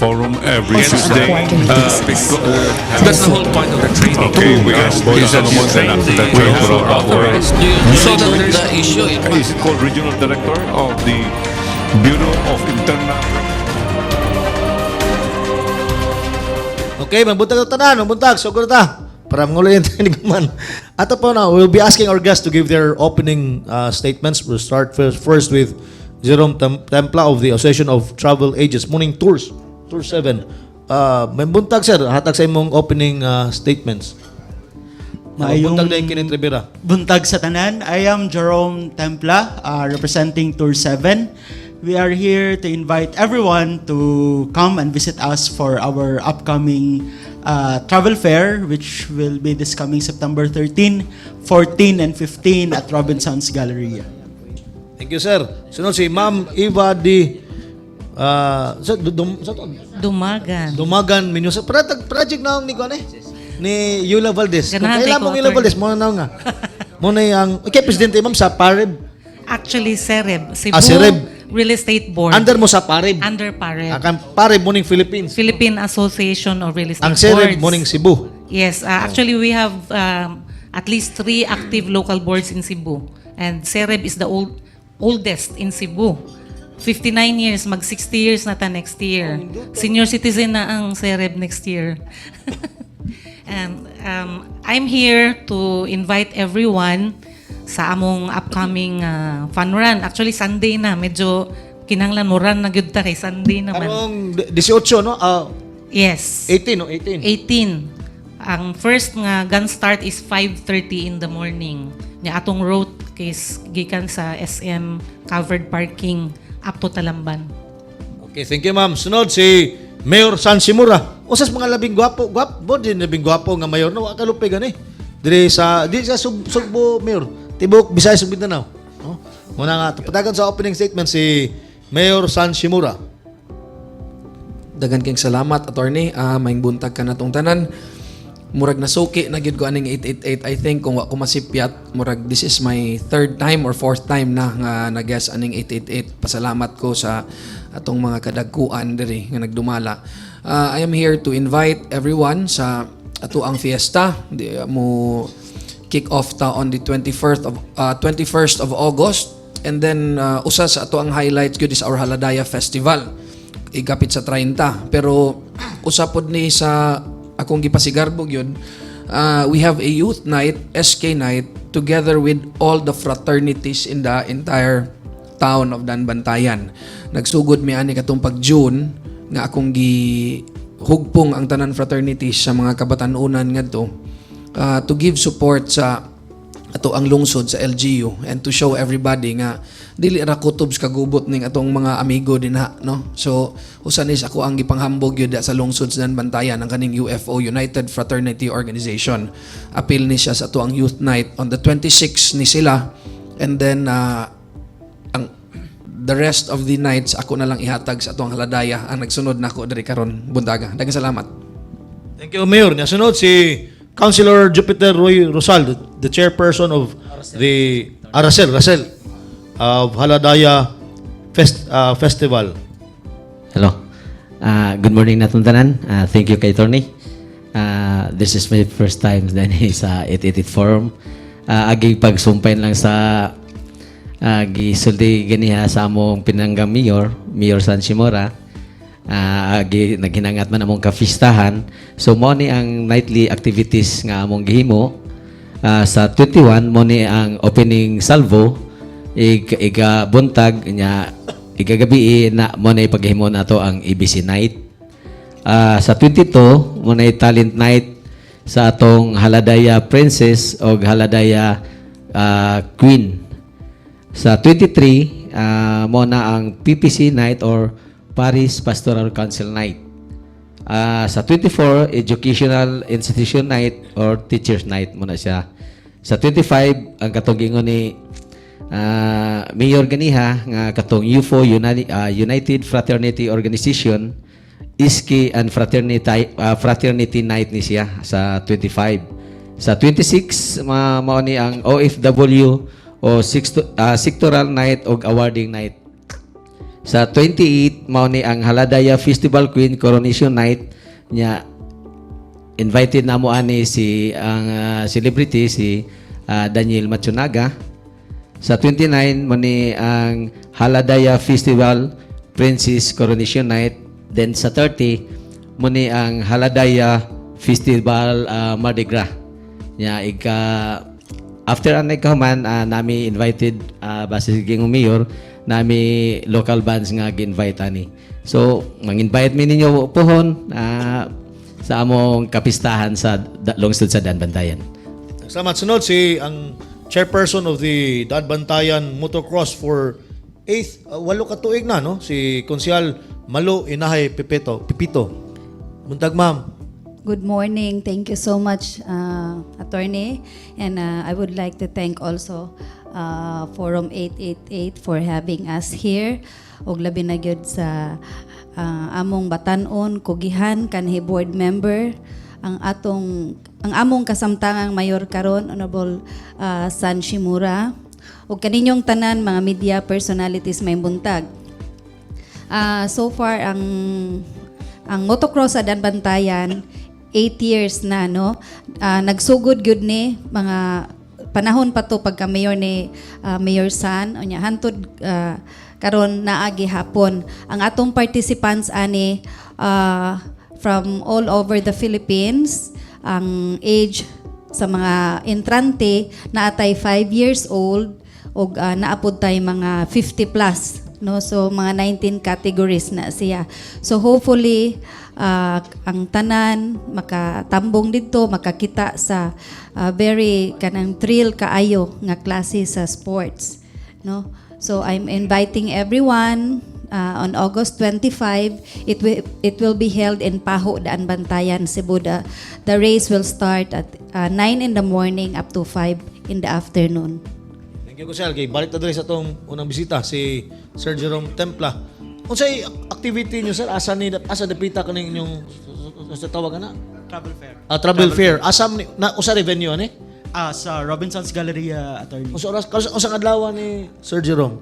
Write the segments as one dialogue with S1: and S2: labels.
S1: Forum every
S2: Also on a
S1: Tuesday.
S2: Quarterly basis.
S3: That's the whole point of the training.
S1: Okay, we have Boy
S3: Is that you
S1: Solomon
S3: train
S1: and
S3: the
S1: Architect
S3: those who are
S1: Baboy.
S3: authorized so that there's
S4: The issue.
S1: Is it called Regional Director of the Bureau of Internal
S5: Okay, mabuntag na tanan, mabuntag, sugod na ta. Para manguloy tayo ni Guman. Ato po na, we'll be asking our guests to give their opening statements. We'll start first with Jerome Templa of the Association of Travel Agents, Morning Tours, Tour 7. May buntag, sir, hatag sa imong opening statements.
S6: Maayong
S5: Buntag na yung Kenneth Rivera.
S6: Buntag sa tanan. I am Jerome Templa, representing Tour 7. We are here to invite everyone to come and visit us for our upcoming travel fair, which will be this coming September 13, 14, and 15 at Robinson's Galleria.
S5: Thank you, sir. Sunod si Ma'am Eva D. Sa, dum, sa to?
S7: Dumagan.
S5: Dumagan Mendoza. Project, project na ang ni kuan eh. Ni Yula Valdez. Kung
S7: Ganahan
S5: kailan
S7: kay
S5: mong
S7: ko,
S5: Yula
S7: attorney.
S5: Valdez, mo na nga. Mo na yung, okay, presidente ma'am sa Parib.
S7: Actually, Sereb. Cebu
S5: Ah, Sereb.
S7: Real Estate Board.
S5: Under mo sa Parib.
S7: Under Pareb.
S5: Ang Parib mo ning Philippines.
S7: Philippine Association of Real Estate
S5: Ang Sereb
S7: Boards.
S5: mo ning Cebu.
S7: Yes. Actually, we have at least three active local boards in Cebu. And Sereb is the oldest in Cebu. 59 years, mag 60 years na ta next year. Senior citizen na ang Sereb next year. And I'm here to invite everyone sa among upcoming fun run. Actually, Sunday na. Medyo kinahanglan mo run na gyud ta kay Sunday naman.
S5: Karong 18, no? Ah,
S7: Yes.
S5: 18, no? 18.
S7: 18. Ang first nga gun start is 5:30 in the morning. Nya atong route kay gikan sa SM covered parking up to Talamban.
S5: Okay, thank you, ma'am. Sunod si Mayor San Simura. Usas mga labing gwapo, gwapo din labing gwapo nga mayor no, wa kalupi gani. Diri sa di sa Sugbo mayor, tibok Visayas ug Mindanao. No? Muna nga patagan sa opening statement si Mayor San Shimura.
S4: Dagan kang salamat, attorney. Maayong buntag ka na tong tanan. Murag nasuki na gyud ko aning 888. I think kung wa ko masipyat, murag this is my third time or fourth time na nga nag-guest aning 888. Pasalamat ko sa atong mga kadagkuan diri nga nagdumala. I am here to invite everyone sa ato ang fiesta. Di, mo kick off ta on the 21st of August and then usa sa ato ang highlights gyud is our Haladaya Festival igapit sa 30, pero usa pod ni sa akong gipasigarbo gyud, we have a youth night, SK night, together with all the fraternities in the entire town of Daanbantayan. Nagsugod mi ani katong pag June nga akong gi hugpong ang tanan fraternities sa mga kabatanunan ngadto to give support sa ato ang lungsod sa LGU and to show everybody nga dili ra kutob sa kagubot ning atong mga amigo dinha, no? So usa ni sa ako ang gipanghambog yun sa lungsod sa Bantayan, ang kaning UFO, United Fraternity Organization. Apil ni siya sa ato ang youth night on the 26 ni sila and then ang the rest of the nights ako na lang ihatag sa atong haladaya. Ang nagsunod nako diri karon buntaga. Daghang salamat.
S5: Thank you, Mayor. Nya sunod si Councilor Jupiter Roy Rosal, the chairperson of the Aracel, Racel of Haladaya Festival.
S8: Hello. Good morning natong tanan. Thank you kay Tony. This is my first time din sa 888 Forum. Agi pagsumpayan lang sa gisulti ganiha sa among pinanggang mayor, Mayor San Shimura. Agi naghinangat man among kafistahan. So mo ni ang nightly activities nga among gihimo. Sa 21 mo ni ang opening salvo iga buntag, nya igagabi na mo na ipaghimo nato ang ABC night. Sa 22 mo na talent night sa atong Haladaya Princess o Haladaya Queen. Sa 23 mo na ang PPC night or Parish Pastoral Council night. Sa 24, Educational Institution Night or Teachers Night mo na siya. Sa 25, ang katong gingon ni Mayor ganiha nga katong UFO, United Fraternity Organization, Iski and Fraternity Night ni siya sa 25. Sa 26, mao ni ang OFW o Sectoral Night o Awarding Night. Sa 28, mao ni ang Haladaya Festival Queen Coronation Night nya. Invited na mo ani si ang celebrity, si Daniel Matsunaga. Sa 29, mo ni ang Haladaya Festival Princess Coronation Night. Then sa 30, mo ni ang Haladaya Festival Mardi Gras. Nya ika after ang nagkahuman, nami invited base sa Gingong Mayor, nami local bands nga gi-invite ani. So, mang-invite mi ninyo pohon sa among kapistahan sa lungsod sa Daanbantayan.
S5: Salamat. Sunod si ang chairperson of the Daanbantayan Motocross for eighth, 8 ka tuig na, no? Si Konsehal Malo Inahay Pipito. Pipito. Buntag, ma'am.
S2: Good morning. Thank you so much, Attorney. And I would like to thank also Forum 888 for having us here. Ug labi na gyud sa among batanon, kugihan, kanhi board member, ang atong ang among kasamtangang mayor karon, Honorable San Shimura, ug kaninyong tanan mga media personalities, may buntag. So far ang motocross sa Daanbantayan, 8 years na, no. Nagsugod gyud ni mga panahon pa to pagka mayor ni Mayor San, unya hantod karon naa gihapon. Ang atong participants ani from all over the Philippines. Ang age sa mga entrante, naatay 5 years old ug naa pod tay mga 50 plus, no? So mga 19 categories na siya. So hopefully ang tanan makatambong didto, makakita sa very kanang thrill kaayo nga klase sa sports, no? So I'm inviting everyone on August 25. It will be held in Pajo, Daanbantayan, Cebu. The race will start at 9 in the morning up to 5 in the afternoon.
S5: Thank you, Konsehal. Kay balik ta diri sa atong unang bisita, si Sir Jerome Templa. Unsay activity niyo, sir? Asa ni asa dapita kaning inyong sa tawag ana?
S6: Travel fair.
S5: Ah, travel fair. Asa ni na usa revenue ani?
S6: Sa Robinson's Galleria, Attorney.
S5: Unsa oras, unsa adlaw ni Sir Jerome?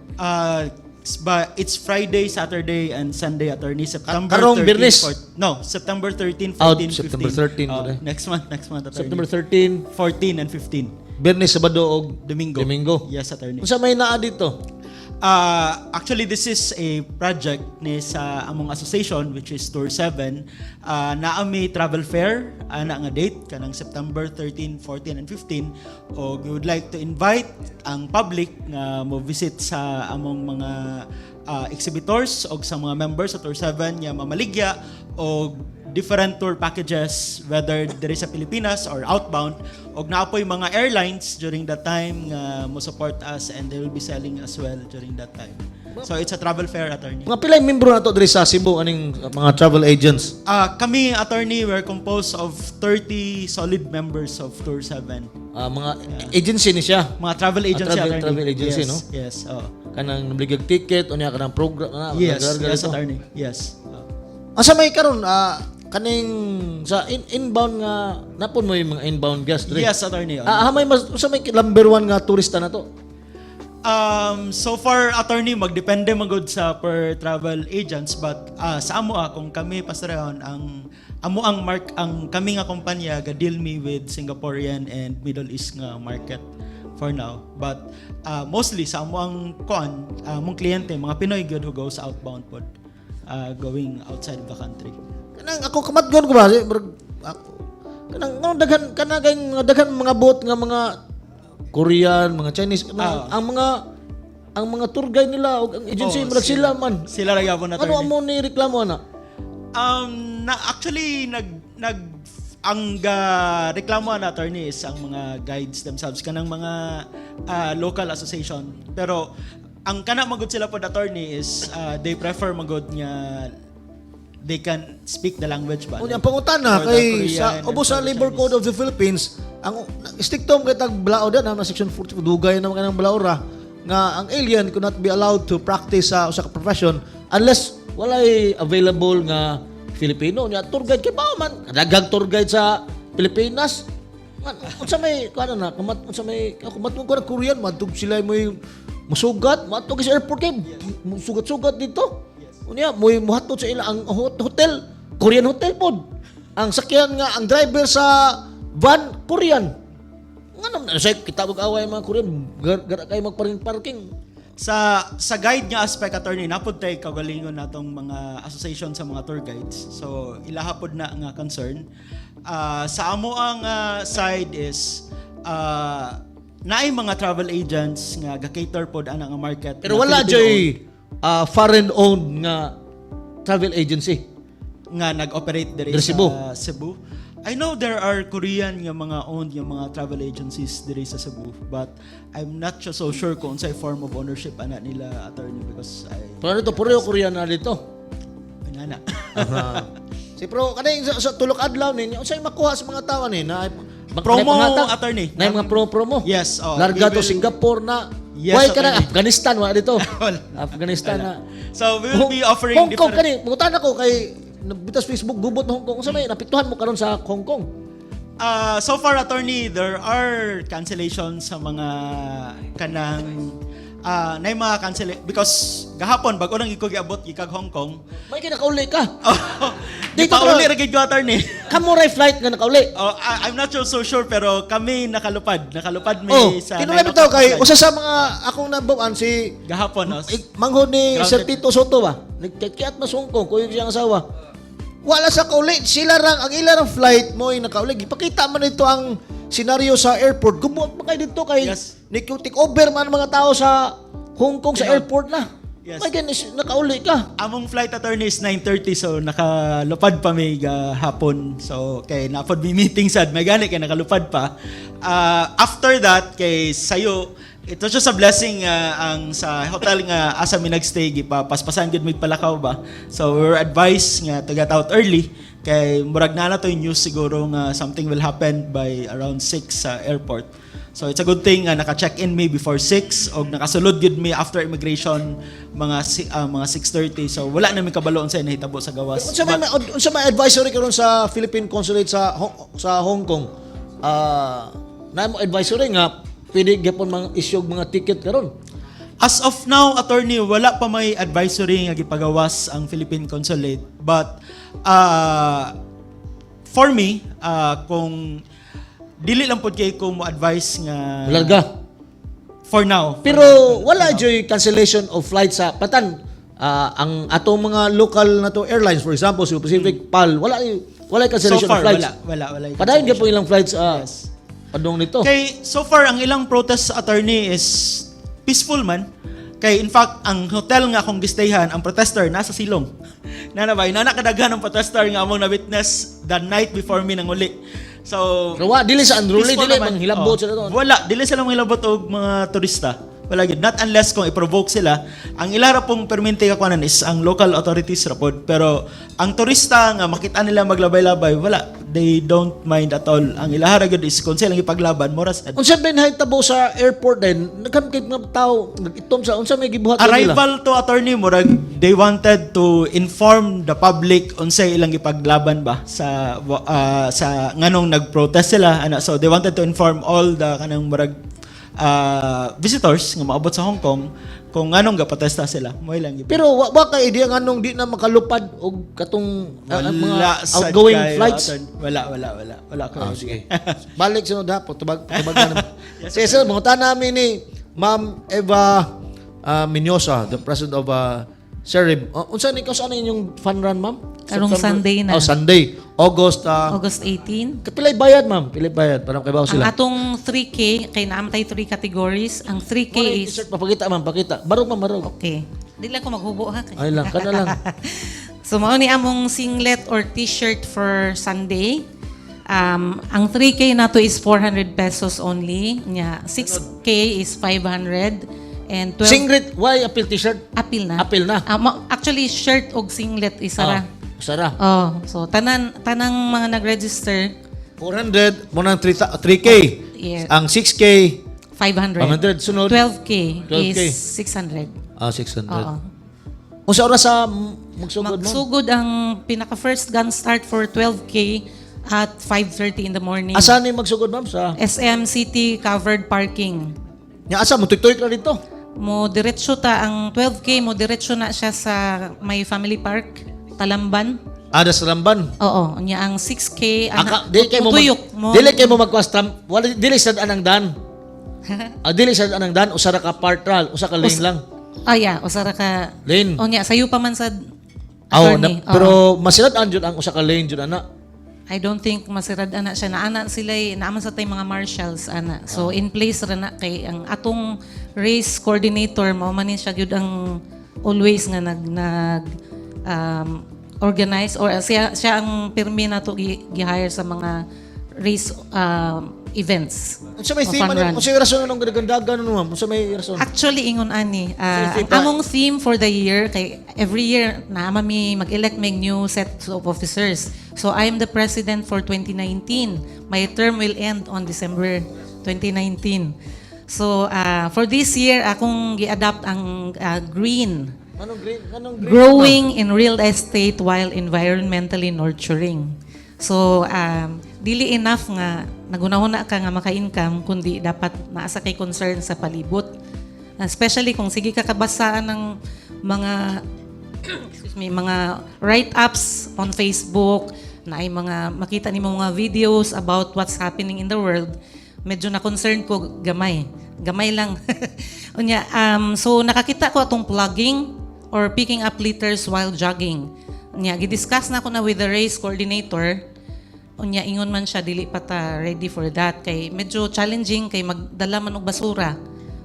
S6: But it's Friday, Saturday, and Sunday, Attorney. September
S5: Karong
S6: 13,
S5: Biyernes?
S6: No, September 13, 14,
S5: Ah,
S6: 15.
S5: September 13, pala.
S6: Next month, Attorney.
S5: September 13,
S6: 14 and 15.
S5: Biyernes, Sabado og
S6: Domingo.
S5: Domingo.
S6: Yes, Attorney.
S5: Unsa may naa dito?
S6: Actually, this is a project ni sa among association, which is Tour 7. Naa may travel fair ana nga date kanang September 13, 14 and 15 og we would like to invite ang public nga mo visit sa among mga exhibitors og sa mga members sa Tour 7 nga mamaligya og different tour packages, whether diri sa Pilipinas or outbound, og naa poy mga airlines during that time nga mo support us and they will be selling as well during that time. So it's a travel fair, Attorney.
S5: Mga pila yung membro nato diri sa Cebu aning mga travel agents?
S6: Kami, Attorney, we're composed of 30 solid members of Tour 7.
S5: Ah, mga agency ni siya.
S6: Mga travel agency, Attorney.
S5: Travel agency,
S6: yes,
S5: no?
S6: Yes. Oh.
S5: Kanang nabligag ticket unya kanang program na
S6: Yes, Attorney. Yes. Oh.
S5: Asa may karon kaning sa inbound nga napon mo yung mga inbound guest diri?
S6: Yes, Attorney. Oh.
S5: Ah, may mas usa may number one nga turista na to?
S6: So far, Attorney, magdepende magod sa per travel agents, but sa amo kung kami pastoreon ang amo ang mark, ang kami nga kumpanya ga deal me with Singaporean and Middle East nga market for now, but mostly sa amo ang kuan, among kliyente mga Pinoy gyud who goes outbound pod, going outside of the country.
S5: Kanang ako kamatgon ko ba si murag ako kanang kanang daghan kanang kay mga daghan mga boat nga mga Korean, mga Chinese, ang mga tour guide nila og ang agency
S6: Oh,
S5: murag sila man.
S6: Sila ra gyapon,
S5: Ano
S6: Attorney.
S5: amo ni reklamo ana?
S6: Na actually nag nag ang ga reklamo na, Attorney, is ang mga guides themselves kanang mga local association. Pero ang kana magud sila pod, Attorney, is they prefer magud nga they can speak the language ba.
S5: Unya pangutana
S6: For the
S5: kay
S6: Korean
S5: sa
S6: and
S5: ubos
S6: for
S5: sa
S6: the
S5: Labor
S6: Chinese.
S5: Code of the Philippines, ang strikto kay tag balaod na na section 40, dugay naman kanang balaod nga ang alien could not be allowed to practice sa usa ka profession unless walay available nga Filipino. Nya tour guide kay bao man daghang tour guide sa Pilipinas. Unsa may kuan na kumat unsa may kumat mo ko na Korean madtog sila mo yung Musugat, moadto sa airport kay musugat-sugat dito. Unya, mo'y muhatod sa ila ang hotel, Korean hotel pod. Ang sakyan nga ang driver sa van, Korean. Nga naman say kita mag-away mga Korean, gar kayo magparking-parking.
S6: Sa guide nga aspect, attorney, napod tay kagalingon natong mga association sa mga tour guides. So ilaha pod na nga concern. Sa amo ang side is naay mga travel agents nga ga-cater pod ana nga market
S5: Pero
S6: nga
S5: wala
S6: Filipino
S5: joy foreign owned nga travel agency
S6: nga nag-operate diri
S5: Diri
S6: sa
S5: Cebu.
S6: Cebu. I know there are Korean nga mga owned nga mga travel agencies diri sa Cebu, but I'm not just so sure kung unsay form of ownership ana nila, attorney, because I
S5: Pero dito puro Korean na dito.
S6: Inana.
S5: Aha. Si pero kanay sa tulok adlaw ninyo, unsay makuha sa mga tawo ni na
S6: Promo,
S5: pangatag?
S6: Attorney.
S5: Na mga promo promo.
S6: Yes, oh,
S5: Larga
S6: we
S5: to Singapore na.
S6: Yes,
S5: Why ka na
S6: attorney.
S5: Afghanistan wa dito.
S6: Wala.
S5: Afghanistan na.
S6: So we will be offering
S5: Hong Kong
S6: different
S5: kani, mangutan ako kay nabitas Facebook gubot na Hong Kong. Unsa may napiktuhan mo karon sa Hong Kong?
S6: So far, attorney, there are cancellations sa mga kanang nay mga cancel because gahapon bag-o lang ko giabot gikag Hong Kong.
S5: May kinakauli ka.
S6: Oh,
S5: Dito
S6: dito pauli
S5: tra-
S6: ra gid ko, attorney.
S5: Kamuray flight nga nakauli.
S6: Oh, I'm not so sure pero kami nakalupad. Nakalupad mi
S5: Oh,
S6: sa
S5: tinulay
S6: 9
S5: bitaw
S6: o'clock
S5: kay
S6: flight.
S5: usa sa mga akong nabawan si
S6: Gahapon, no?
S5: Manghod ni
S6: Grounded.
S5: Sir Tito Soto ba? Nagkiat mas Hong Kong, kuyog siyang asawa. Wala sa kauli. Sila rang, ang ila rang flight mo ay nakauli. Gipakita man ito ang senaryo sa airport. Gumuot man kayo dito kay take over man ang mga tao sa Hong Kong sa airport na.
S6: Yes.
S5: May ganis, nakauli ka.
S6: Among flight, attorney, is 9:30, so nakalupad pa may hapon. So kay napod mi meeting sad may gani kay nakalupad pa. After that kay sayo it was just a blessing ang sa hotel nga asa mi nagstay gipapaspasan gid mig palakaw ba. So we were advised nga to get out early kay murag na to yung news siguro nga something will happen by around 6 sa airport. So it's a good thing nga naka-check-in me before 6 og nakasulod gyud me after immigration mga 6:30. So wala na mi kabalo unsay nahitabo sa gawas.
S5: Unsa may advisory karon sa Philippine Consulate sa Hong Kong? Na mo advisory nga pwede gyapon mga issue og mga ticket karon.
S6: As of now, attorney, wala pa may advisory nga gipagawas ang Philippine Consulate. But for me, kung dili lang pod kay ko mo advise nga
S5: Larga.
S6: For now.
S5: Pero wala joy cancellation of flight sa patan ang atong mga local na to airlines, for example Cebu Pacific, PAL, wala
S6: So
S5: cancellation
S6: far,
S5: of flights.
S6: wala wala wala.
S5: Padayon gyud po ilang flights
S6: Yes.
S5: padung nito.
S6: Kay so far ang ilang protest, attorney, is peaceful man. Kay in fact ang hotel nga akong gistayhan, ang protester nasa silong. Nana ba, nana kadaghan ang protester nga among na witness the night before me nanguli. So
S5: Pero wa dili sa unruly,
S6: peaceful
S5: dili
S6: naman.
S5: manghilabot
S6: Oh.
S5: sila doon.
S6: Wala, dili sila manghilabot og mga turista. Wala gyud. Not unless kung i-provoke sila. Ang ilara pong permente kakuanan is ang local authorities ra pod. Pero ang turista nga makita nila maglabay-labay, wala. They don't mind at all. Ang ilahara gyud is kung silang ipaglaban, mora sad.
S5: Unsa may nahitabo sa airport din, nagkan kay mga tao nag-itom sa unsa may gibuhat nila?
S6: Arrival to, attorney, murag they wanted to inform the public unsay ilang ipaglaban ba sa nganong nagprotest sila ana. So they wanted to inform all the kanang murag visitors nga maabot sa Hong Kong kung nganong gaprotesta sila mo ilang
S5: Pero wa kay idea nganong di na makalupad og katong mga
S6: Wala sad
S5: outgoing
S6: kayo,
S5: flights.
S6: attorney. Wala, wala, wala, wala ko
S5: Ah, sige. Balik sunod ha, patubag patubag na naman. Sige, sir, mangutan namin ni Ma'am Eva Miñosa, the president of Serib. Unsa ni kaus ano inyong fun run, ma'am?
S7: Karong
S5: September?
S7: Sunday na.
S5: Oh, Sunday. August.
S7: August 18.
S5: Kapilay bayad, ma'am. Pilay bayad para kabaw
S7: Ang
S5: sila.
S7: atong 3K, kay naam tay three categories. Ang 3K
S5: Muna yung
S7: is
S5: t-shirt, papakita, ma'am, pakita. Barog, ma'am, barog.
S7: Okay. Di lang ko maghubo ha.
S5: Ay lang, kana lang.
S7: So mao ni among singlet or t-shirt for Sunday. Ang 3K nato is 400 pesos only. Nya 6K is 500 and 12
S5: Singlet, why appeal t-shirt?
S7: Apil na.
S5: Apil na.
S7: Actually shirt og singlet isa ra.
S5: Ah, sara.
S7: Oh, so tanan tanang mga nag-register
S5: 400, mo nang 3, 3K.
S7: Yeah.
S5: Ang 6K,
S7: 500.
S5: 500, sunod.
S7: 12K,
S5: 12K.
S7: is 600.
S5: 600.
S7: Oo.
S5: Unsa oras sa magsugod mo?
S7: Magsugod ang pinaka first gun start for 12K at 5:30 in the morning.
S5: Asa ni magsugod, ma'am, sa
S7: SM City covered parking.
S5: Nya asa mo tuytoy ka dito.
S7: Mo diretso ta ang 12K, mo diretso na siya sa may family park, Talamban.
S5: Ada sa Lamban.
S7: Oo, nya ang 6K
S5: Aka, dili kay mo mag,
S7: mutuyok mo.
S5: dili kay mo magkuas tram, wala dili sad anang dan. Dili sad anang dan, usa ra ka part ra, usa ka lane lang.
S7: Ah, yeah, usa ra ka
S5: Lane.
S7: Unya sayo pa man sad,
S5: Aw,
S7: attorney.
S5: na, pero masilad-an jud ang usa ka lane jud ana.
S7: I don't think masirad ana siya, naana sila eh, naaman sa tay mga marshals ana. So in place ra na kay ang atong race coordinator, mao man ni siya gyud ang always nga nag nag organize or siya ang pirmi nato gi-hire sa mga race events.
S5: Unsa may
S7: O
S5: theme
S7: fun
S5: ani?
S7: run.
S5: Unsa may rason nung ganagandagan no, ma'am? Unsa may rason?
S7: Actually, ingon ani,
S5: Sige,
S7: ang among theme for the year, kay every year, naa mi mag-elect may new set of officers. So, I am the president for 2019. My term will end on December 2019. So, for this year, akong gi-adopt ang green.
S5: Anong green? Anong green?
S7: Growing in real estate while environmentally nurturing. So, dili enough nga nagunahuna ka nga maka-income, kundi dapat naa sa kay concern sa palibot. Especially kung sige ka kabasaan ng mga, excuse me, mga write-ups on Facebook, na ay mga makita nimo mga videos about what's happening in the world, medyo na concern ko gamay. Gamay lang. Unya, so nakakita ko atong plogging or picking up litters while jogging. Unya, gidiscuss na ko na with the race coordinator. Unya, ingon man siya, dili pa ta ready for that kay medyo challenging kay magdala man og basura.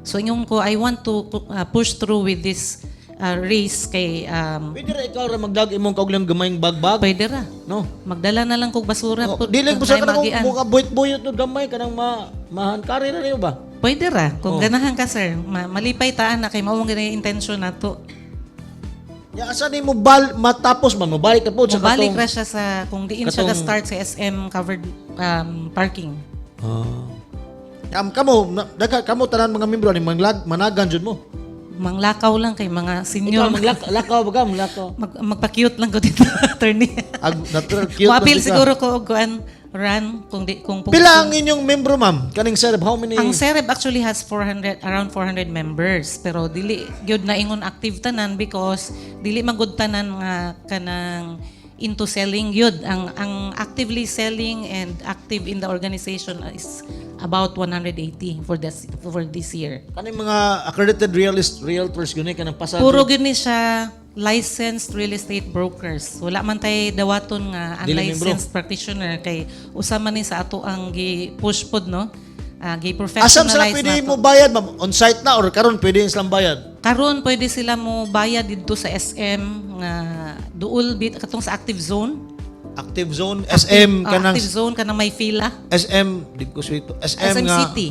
S7: So ingon ko, I want to push through with this race kay
S5: Pwede ra ikaw ra magdag imong kaugaling gamayng bagbag.
S7: Pwede ra.
S5: No.
S7: Magdala na lang kog basura.
S5: Oh, dili
S7: kung
S5: po sa
S7: tayo
S5: kanang
S7: maagian.
S5: muka buyot-buyot no gamay kanang ma mahan kari ra niyo ba?
S7: Pwede ra. Kung
S5: Oh.
S7: ganahan ka, sir. Malipay taan na kay mao man gani intention nato.
S5: Ya asa ni mo bal matapos man mobalik na po sa
S7: Mobalik
S5: katong
S7: ra siya sa kung diin siya ga-start sa SM covered parking.
S5: Ah. Kamo dagha kamo tanan mga membro ani manglag managan jud mo.
S7: Manglakaw lang kay mga senior.
S5: Ikaw maglakaw ba ka manglakaw?
S7: Magpa-cute lang ko dito, attorney.
S5: Ag natural cute.
S7: Moapil
S5: man ka.
S7: siguro ko og kuan run kung di kung
S5: Pila ang inyong membro, ma'am? Kaning Serb, how many?
S7: Ang Sereb actually has 400, around 400 members, pero dili gyud na ingon active tanan because dili magud tanan nga kanang into selling gyud. Ang actively selling and active in the organization is about 180 for this year.
S5: Kaning mga accredited realist realtors gyud ni kanang pasado.
S7: Puro gyud ni siya licensed real estate brokers. Wala man tay dawaton nga
S5: Dili membro.
S7: unlicensed practitioner kay usa man ni sa ato ang gi-push pod, no?
S5: Asam
S7: Gi-professionalize
S5: sila pwede
S7: nato.
S5: mo bayad, ma'am? On site na or karon pwede silang bayad?
S7: Karon pwede sila mo bayad didto sa SM nga duol bit katong sa active zone.
S5: Active zone SM
S7: Ah,
S5: kanang
S7: active zone kanang may fila.
S5: SM di ko sweet. SM,
S7: SM
S5: nga
S7: City.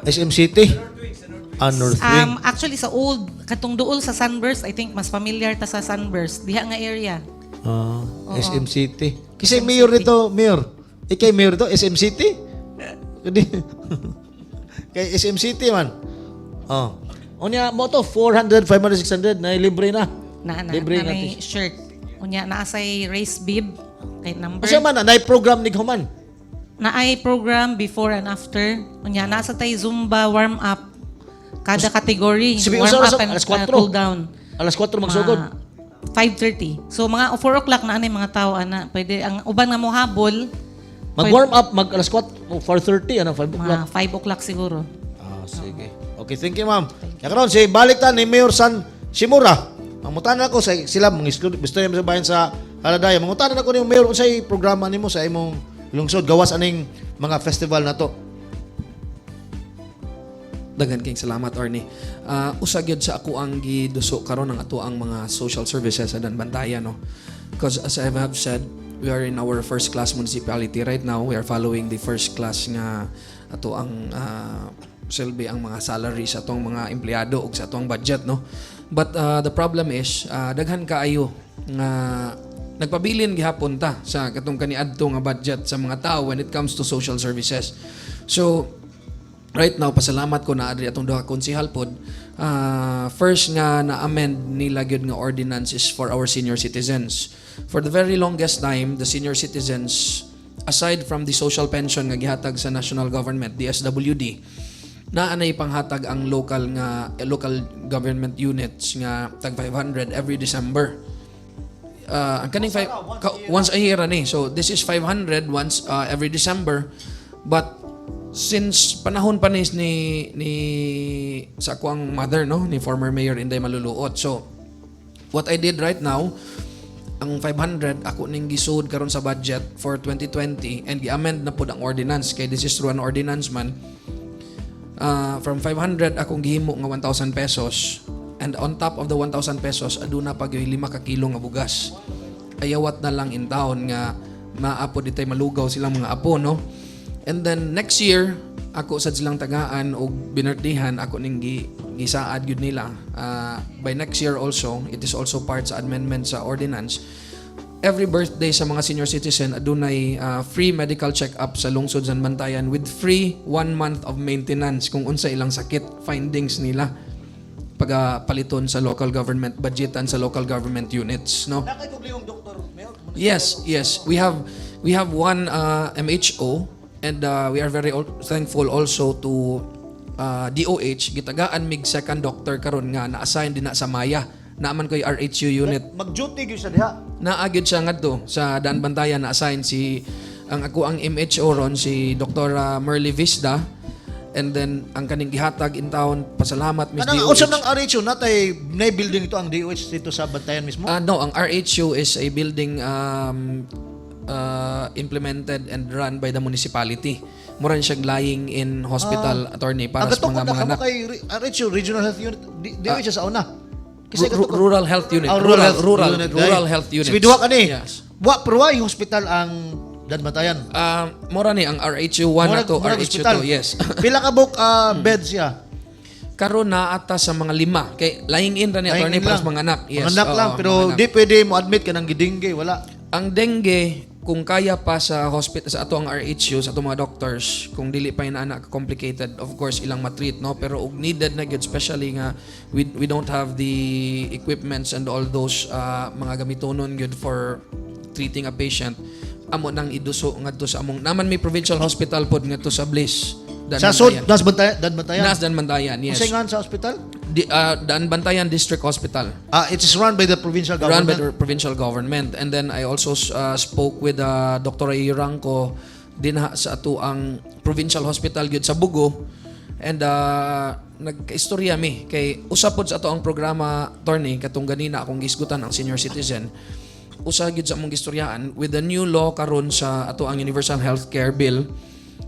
S5: SM City. Ah, North Wing.
S7: Actually sa old katong duol sa Sunburst, I think mas familiar ta sa Sunburst diha nga area.
S5: Ah, SM City. Kasi mayor nito, mayor. Ikay mayor to, SM City? Hindi. Kay SM City man. Oh. Unya mo to 400, 500, 600 na libre na.
S7: Na na,
S5: Libre
S7: na
S5: na
S7: may shirt. Unya naa say race bib kay number.
S5: Usa man na program ni human.
S7: Naay program before and after. Unya naa sa tay Zumba warm up kada category.
S5: Sabi,
S7: Warm
S5: usa
S7: up
S5: sa
S7: and
S5: alas 4.
S7: cool down.
S5: Alas 4 magsugod.
S7: Mga 5:30. So mga 4 o'clock na anay mga tao ana. Pwede ang uban nga mohabol
S5: Mag warm up mag alas 4, 4:30 ano, 5 o'clock.
S7: mga 5 o'clock siguro.
S5: Ah, sige. Okay, thank you, ma'am. Ya karon si balik ta ni Mayor San Shimura. Mangutana ako sa sila mga gusto niya sa bayan sa Haladaya. Mangutana ako ni Mayor unsay programa nimo sa imong lungsod gawas aning mga festival na to.
S4: Daghan kayong salamat, Arnie. Usa gyud sa ako ang giduso karon ang ato ang mga social services sa Daanbantayan, no. Because as I have said, we are in our first class municipality right now. We are following the first class nga ato ang silbi ang mga salary sa atong mga empleyado ug sa atong budget, no. But the problem is daghan kaayo nga nagpabilin gihapon ta sa katong kaniadto nga budget sa mga tao when it comes to social services. So right now, pasalamat ko na adri atong duha konsehal pod. First nga na-amend nila gyud nga ordinance is for our senior citizens. For the very longest time, the senior citizens, aside from the social pension nga gihatag sa national government, DSWD, Naa nay panghatag ang local nga local government units nga tag 500 every December. Ang kaning once a year ani. So this is 500 once every December. But since panahon pa ni sa akoang mother, no, ni former Mayor Inday Maluluot. So what I did right now, ang 500 ako ning gisud karon sa budget for 2020 and gi-amend na pud ang ordinance kay this is through an ordinance man. From 500 akong gihimo nga 1,000 pesos and on top of the 1,000 pesos aduna pa gyud 5 ka kilo nga bugas. Ayawat na lang in town nga maapo ditay malugaw silang mga apo, no? And then next year ako sad silang tagaan og binirthday-han, ako ning gisaad gyud nila. By next year also, it is also part sa amendment sa ordinance, every birthday sa mga senior citizen adunay free medical check-up sa lungsod sa Bantayan with free one month of maintenance kung unsa ilang sakit, findings nila pag paliton sa local government, budgetan sa local government units, no?
S5: Naa kay yung doktor, Mayor?
S4: Yes. We have one MHO and we are very thankful also to DOH. Gitagaan mig second doctor karon nga na-assign din na sa Maya. Naaman ko'y RHU unit.
S5: Mag-duty gyud sa diha.
S4: Naa gyud siya ngadto sa Daanbantayan, na-assign si ang ako ang MHO ron, si Dr. Merly Visda, and then ang kaning gihatag in town, pasalamat Miss
S5: Kanang
S4: DOH.
S5: unsa nang RHU natay nay building ito ang DOH dito sa Bantayan mismo?
S4: No, ang RHU is a building implemented and run by the municipality. Mura siya lying in hospital, attorney, para
S5: Ang
S4: sa mga
S5: na
S4: mga
S5: kamo
S4: anak.
S5: kay RHU, Regional Health Unit, DOH sa una. Kasi
S4: Rural Health Unit.
S5: Ah,
S4: rural,
S5: Health
S4: rural,
S5: Unit,
S4: rural
S5: day.
S4: health units.
S5: So, duha ka ni.
S4: Yes.
S5: Wa pero way hospital ang Daanbantayan.
S4: Mura ni ang RHU 1 na to,
S5: Murag
S4: RHU
S5: hospital.
S4: 2, yes.
S5: Pila ka book beds siya?
S4: Karon na ata sa mga lima. Kay lying in ra ni, attorney,
S5: Lying in
S4: para
S5: lang.
S4: sa mga anak. Yes.
S5: Mga anak
S4: oo,
S5: lang pero
S4: mga anak.
S5: di pwede mo admit ka ng gidenggue, wala.
S4: Ang dengue, kung kaya pa sa hospital sa ato ang RHU, sa ato mga doctors, kung dili pa yun anak complicated, of course ilang matreat, no? Pero og needed na gyud, especially nga we don't have the equipments and all those mga gamitonon gyud for treating a patient, amo nang iduso ngadto sa among naman may provincial hospital pod ngadto sa Bliss. Daan
S5: Sa sud
S4: Bantayan.
S5: nas Bantayan, Daanbantayan.
S4: Nas Daanbantayan, yes.
S5: Unsay ngalan sa hospital?
S4: Daanbantayan District Hospital.
S5: Ah, it is run by the provincial
S4: Run by
S5: government.
S4: the provincial government. And then I also spoke with Dr. Ray Ranco dinha sa ato ang provincial hospital gyud sa Bugo. And nagkaistorya mi kay usa pod sa ato ang programa, attorney, katong ganina akong gisgutan ang senior citizen. Usa gyud sa among gistoryaan with the new law karon sa ato ang Universal Healthcare Bill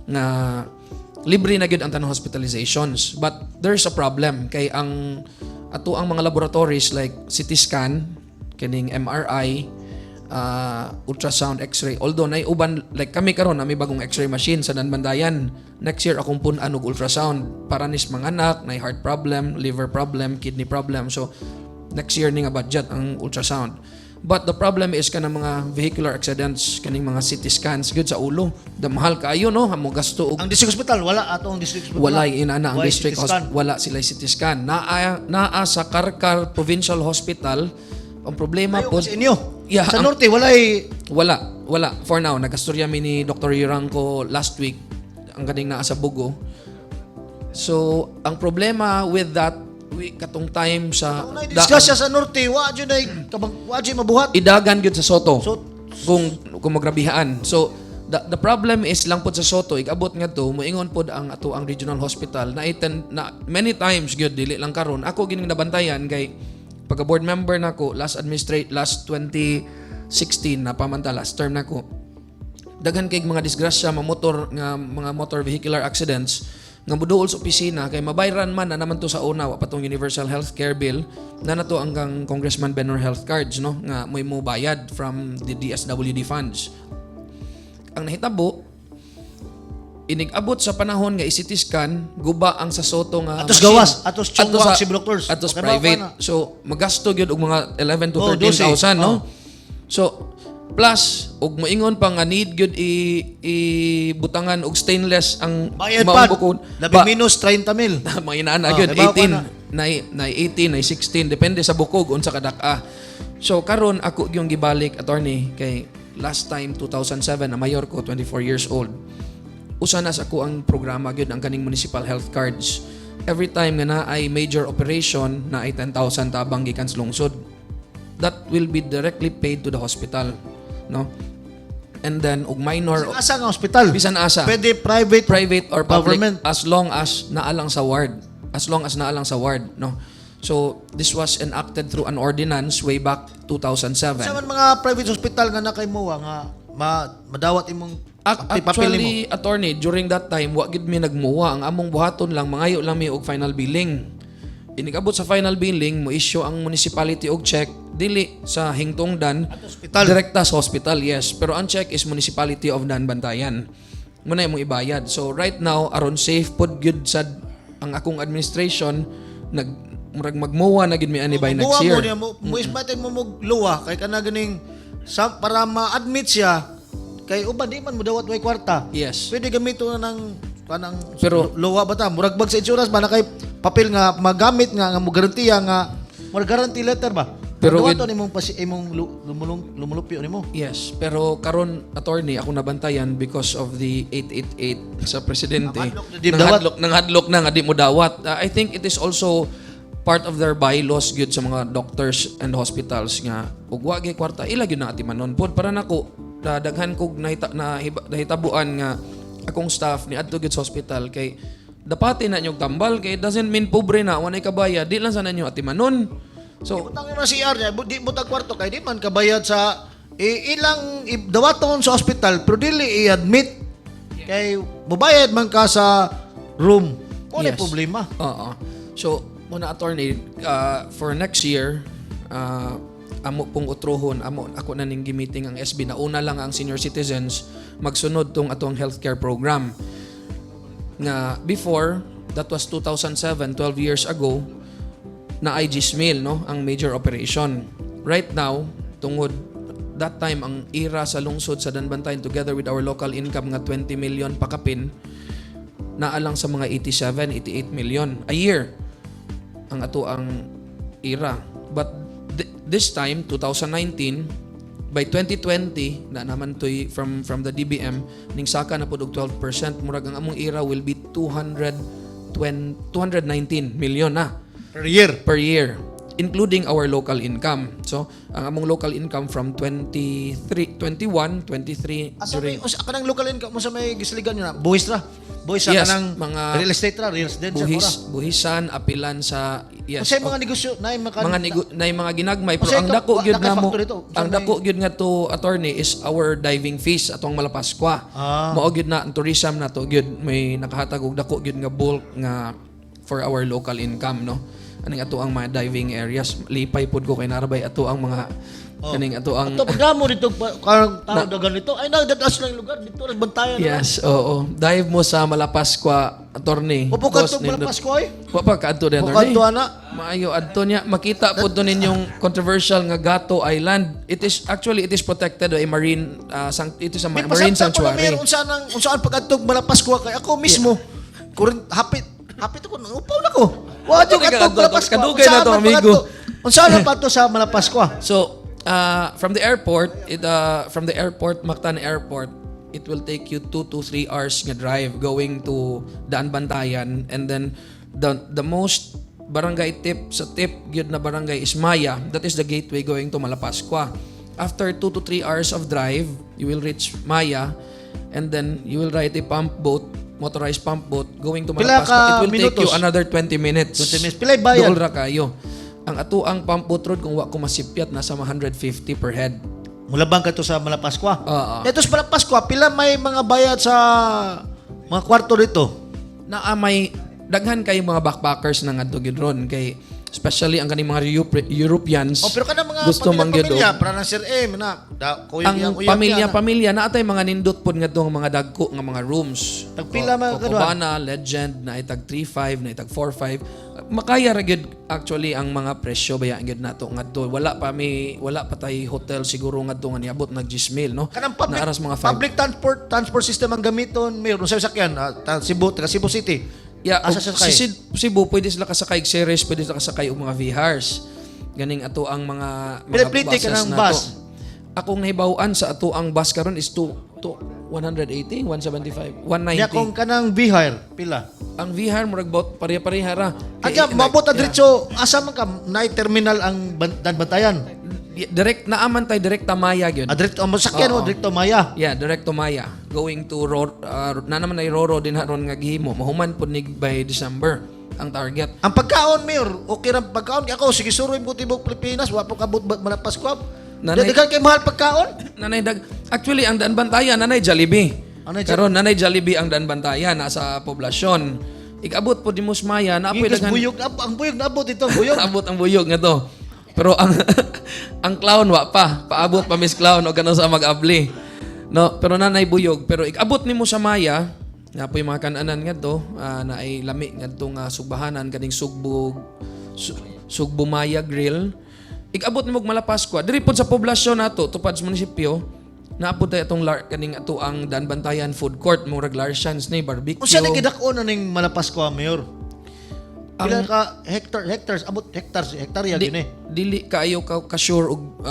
S4: nga libre na gyud ang tanang hospitalizations. But there's a problem kay ang ato ang mga laboratories like CT scan, kining MRI, ultrasound, X-ray. Although nay uban like kami karon na may bagong X-ray machine sa Daanbantayan. Next year akong pun-an og ultrasound para nis mga anak nay heart problem, liver problem, kidney problem. So next year ni nga budget ang ultrasound. But the problem is kanang mga vehicular accidents, kaning mga CT scans gyud sa ulo. Da mahal kaayo, no, hamo gasto og
S5: Ang district hospital wala ato ang district hospital.
S4: Wala inana ang
S5: Walay
S4: district
S5: CT scan.
S4: hospital, wala sila CT scan. Naa naa sa Carcar Provincial Hospital. Ang problema
S5: Ayaw
S4: po
S5: sa inyo.
S4: Yeah,
S5: sa norte walay
S4: Wala, wala. For now, nagkastorya mi ni Dr. Yurangko last week, ang kaning naa sa Bugo. So, ang problema with that, we, katong time sa
S5: Kung discuss siya sa norte, wa jud ay kabang wa jud mabuhat.
S4: Idagan gyud sa Sotto.
S5: So-
S4: kung magrabihaan. So the problem is lang pod sa Sotto, igabot ngadto moingon pod ang ato ang regional hospital na iten na many times gyud, dili lang karon ako gining nabantayan kay pagka board member nako last administrate last 2016 na pamanta last term nako, daghan kay mga disgrasya mamotor nga mga motor vehicular accidents nga muduol sa opisina kay mabayran man na naman to sa una, wa pa tong Universal Healthcare Bill na nato ang kang Congressman Benor health cards, no, nga mo'y mo bayad from the DSWD funds. Ang nahitabo, inig-abot sa panahon nga i-CT scan, guba ang sa Sotto nga
S5: Atos
S4: machine.
S5: gawas, atos Chong
S4: Atos
S5: Hua, Cebu Doctors.
S4: atos
S5: Okay,
S4: private.
S5: mao pa na.
S4: So magasto gyud og mga 11 to
S5: Oh,
S4: 13,000, no?
S5: 12. Oh.
S4: So plus og moingon pa nga need gyud i butangan og stainless ang
S5: Bayad
S4: maong
S5: pa.
S4: bukod.
S5: Labi minus 30 mil.
S4: Mga inaana
S5: Oh,
S4: gyud
S5: ibaw pa
S4: 18
S5: na.
S4: na na 18 na 16, depende sa bukog unsa kadak-a. So karon ako yung gibalik, attorney, kay last time 2007 na mayor ko, 24 years old. Usa na sa ako ang programa gyud ang kaning municipal health cards. Every time nga naay major operation, naay 10,000 tabang gikan sa lungsod. That will be directly paid to the hospital, no? And then og minor
S5: Asa nga hospital?
S4: Bisan asa.
S5: Pwede private,
S4: Private or public,
S5: government.
S4: As long as naalang sa ward, as long as naalang sa ward, no? So this was enacted through an ordinance way back 2007.
S5: Sa man mga private hospital nga nakay mo nga madawat imong papel nimo.
S4: Actually, attorney, during that time, wa gid mi nagmuwa. Ang among buhaton lang, mangayo lang mi og final billing. Inigabot sa final billing, mo issue ang municipality og check dili sa Hingtongdan,
S5: hospital.
S4: Direkta sa hospital, yes. Pero ang check is Municipality of Daanbantayan. Muna imong ibayad. So right now, aron safe pod gyud sad ang akong administration, nag murag magmuwa na gid mi ani by next
S5: Muwa
S4: year.
S5: mo niya mo mo ismatay mo mo luwa kay kana ganing sa, para ma-admit siya kay uban di man mo dawat way kwarta.
S4: Yes.
S5: Pwede gamito na ng kanang luwa ba ta, murag bag sa insurance ba na kay papel nga magamit nga nga mo garantiya nga murag guarantee letter ba.
S4: Pero
S5: Pero dawaton imong pasi imong lumulong lumulupyo nimo.
S4: Yes, pero karon, attorney, ako nabantayan because of the 888 sa presidente.
S5: Nanghadlok na di dawat.
S4: Nanghadlok na nga di mo dawat. I think it is also part of their bylaws gyud sa mga doctors and hospitals nga ug wa gyud kwarta, ila gyud na atimanon pod. Para nako, daghan kog nahitabuan nga akong staff ni adto gyud sa hospital kay dapati na inyong tambal, kay it doesn't mean pobre na walay kabaya, di lang sana ninyo atimanon. So
S5: Butang yung CR niya, di butang kwarto kay di man kabayad sa ilang dawaton sa hospital pero dili i-admit kay mubayad man ka sa room. Wala problema.
S4: Oo. So, muna, attorney, for next year, amo pong utrohon, amo ako na ning gimiting ang SB na una lang ang senior citizens, magsunod tong atong healthcare program. Nga before, that was 2007, 12 years ago, na IG Smil, no, ang major operation. Right now, tungod that time ang IRA sa lungsod sa Daanbantayan together with our local income nga 20 million pakapin, naalang sa mga 87, 88 million a year ang ato ang IRA. But this time, 2019, by 2020, na naman to'y from the DBM, ning saka na pud og 12%, murag ang among IRA will be 220, 219 million na
S5: Per year.
S4: Per year, including our local income. So, ang among local income from 23, 21, 23
S5: Asa
S4: during
S5: may usa kanang local income mo sa may gisligan nyo na buhis ra. Buhis sa
S4: Yes,
S5: kanang
S4: mga
S5: real estate ra, residential
S4: buhis,
S5: ra.
S4: Buhisan, apilan sa, yes.
S5: Unsay mga negosyo na mga
S4: Mga na mga ginagmay, pero
S5: Unsay
S4: ang dako gyud
S5: nakay
S4: namo
S5: factory to? Unsay
S4: ang dako gyud nga to, attorney, is our diving fees atong Malapascua. Mao gyud na ang tourism nato gyud may nakahatag og dako gyud nga bulk nga for our local income, no? Aning ato ang mga diving areas, lipay pod ko kay narabay ato ang mga kaning ato ang
S5: Ato pagdamo dito karang tao dagan dito ay nagdadas lang lugar dito ra Bantayan.
S4: Yes, oo. Dive mo sa Malapascua, attorney.
S5: Opo ka
S4: Boss,
S5: to Malapascua ay.
S4: Wa pa kaadto din,
S5: Wa
S4: attorney.
S5: kaadto, ana.
S4: Maayo adto niya. Makita po doon ninyong controversial nga Gato Island. It is actually, it is protected by marine it is a
S5: Di
S4: marine
S5: pasabta ko na
S4: sanctuary.
S5: mayor unsa nang unsaan pag-adtog Malapascua kay ako mismo. Kurin hapit hapit ako upaw na ko. Wa jud
S4: Kadugay
S5: adtog
S4: ka
S5: Malapascua.
S4: kadugay na to,
S5: Unsaan man
S4: amigo.
S5: Unsaan man pa sa Malapascua?
S4: So, from the airport, Mactan Airport, it will take you 2 to 3 hours nga drive going to Daanbantayan, and then the most barangay tip sa tip gyud na barangay is Maya. That is the gateway going to Malapascua. After 2 to 3 hours of drive, you will reach Maya and then you will ride a pump boat, motorized pump boat going to
S5: Pila
S4: Malapascua.
S5: ka
S4: It will take you
S5: minutos?
S4: another 20 minutes.
S5: 20 minutes. Pila'y bayad?
S4: Duol ra kayo. Ang ato ang pump boat road, kung wa ko masipyat, nasa mga 150 per head.
S5: Mulabang ka to sa Malapascua.
S4: Oo.
S5: Ito sa Malapascua, pila may mga bayad sa mga kwarto dito?
S4: Naa may daghan kay mga backpackers na ngadto gyud ron kay especially ang kaning mga Europeans.
S5: Oh, pero kanang mga
S4: gusto man gyud
S5: pamilya,
S4: og-
S5: para ng Sir M na da, kuya
S4: ang
S5: iyang uyab
S4: pamilya
S5: niya, na.
S4: Pamilya na atay mga nindot pod ngadto ang mga dagko nga mga rooms.
S5: Tagpila mga kaduha?
S4: Copacabana, Legend na itag 3.5, na itag 4.5. Makaya ra gyud actually ang mga presyo baya gyud nato ngadto. Wala pa mi wala pa tay hotel siguro ngadto nga niabot nag 10,000, no?
S5: Kanang public
S4: Naaras mga five.
S5: public transport transport system ang gamiton, mayor, unsa sakyan? Cebu, taga Cebu City.
S4: Yeah,
S5: Asa
S4: og
S5: siya sakay?
S4: si Cebu pwede sila kasakay og series, pwede sila kasakay og mga VHARS. Ganing ato ang mga
S5: Pila plite
S4: buses
S5: ka ng
S4: nato.
S5: bus?
S4: Akong nahibaw-an sa ato ang bus karon is to 180, 175, 190.
S5: Nya kung kanang V-Hire, pila?
S4: Ang V-Hire murag bot pareha-pareha ra.
S5: Adya, mabot na diretso, asa man ka, naay terminal ang Daanbantayan.
S4: Direct naaman tay direkta Maya gyud.
S5: Ah, diretso, ang masakyan mo,
S4: Oo.
S5: diretso Maya.
S4: Yeah, direct to Maya. Going to Roro, na naman ay Roro din haron nga gihimo. Mahuman pud ni by December ang target.
S5: Ang pagkaon, Mayor, okay ra pagkaon. Kay ako, sige suroy mo tibok Pilipinas, wa po kabot Malapas ko.
S4: Nanay-
S5: Daghan kay mahal pagkaon.
S4: Nanay dag Actually, ang Daanbantayan nanay Jollibee.
S5: Anay
S4: Karon nanay Jollibee ang Daanbantayan nasa poblasyon. Ikabot po di mo sa Maya na apoy
S5: Gikas
S4: daghan
S5: buyog, ang buyog naabot ito, ang buyog.
S4: Abot ang buyog nga to. Pero ang ang clown wa pa. Paabot pa Miss Clown o gano sa mag-abli. No, pero nanay buyog, pero ikabot nimo sa Maya na po yung mga kananan ngadto, na ay lami ngadto nga sugbahanan kaning sugbog Sugbo Maya Grill. Ikabot nimo og Malapascua diri pod sa poblasyon nato tupad sa munisipyo, naapod tayo atong kaning ato ang Daanbantayan food court, murag Larsians ni barbecue.
S5: Unsa ni gidakon na ning Malapas ko, Mayor? Pila ka hectare, hectares, abot hectares, hektarya
S4: Di,
S5: gyud eh.
S4: dili kaayo ka sure og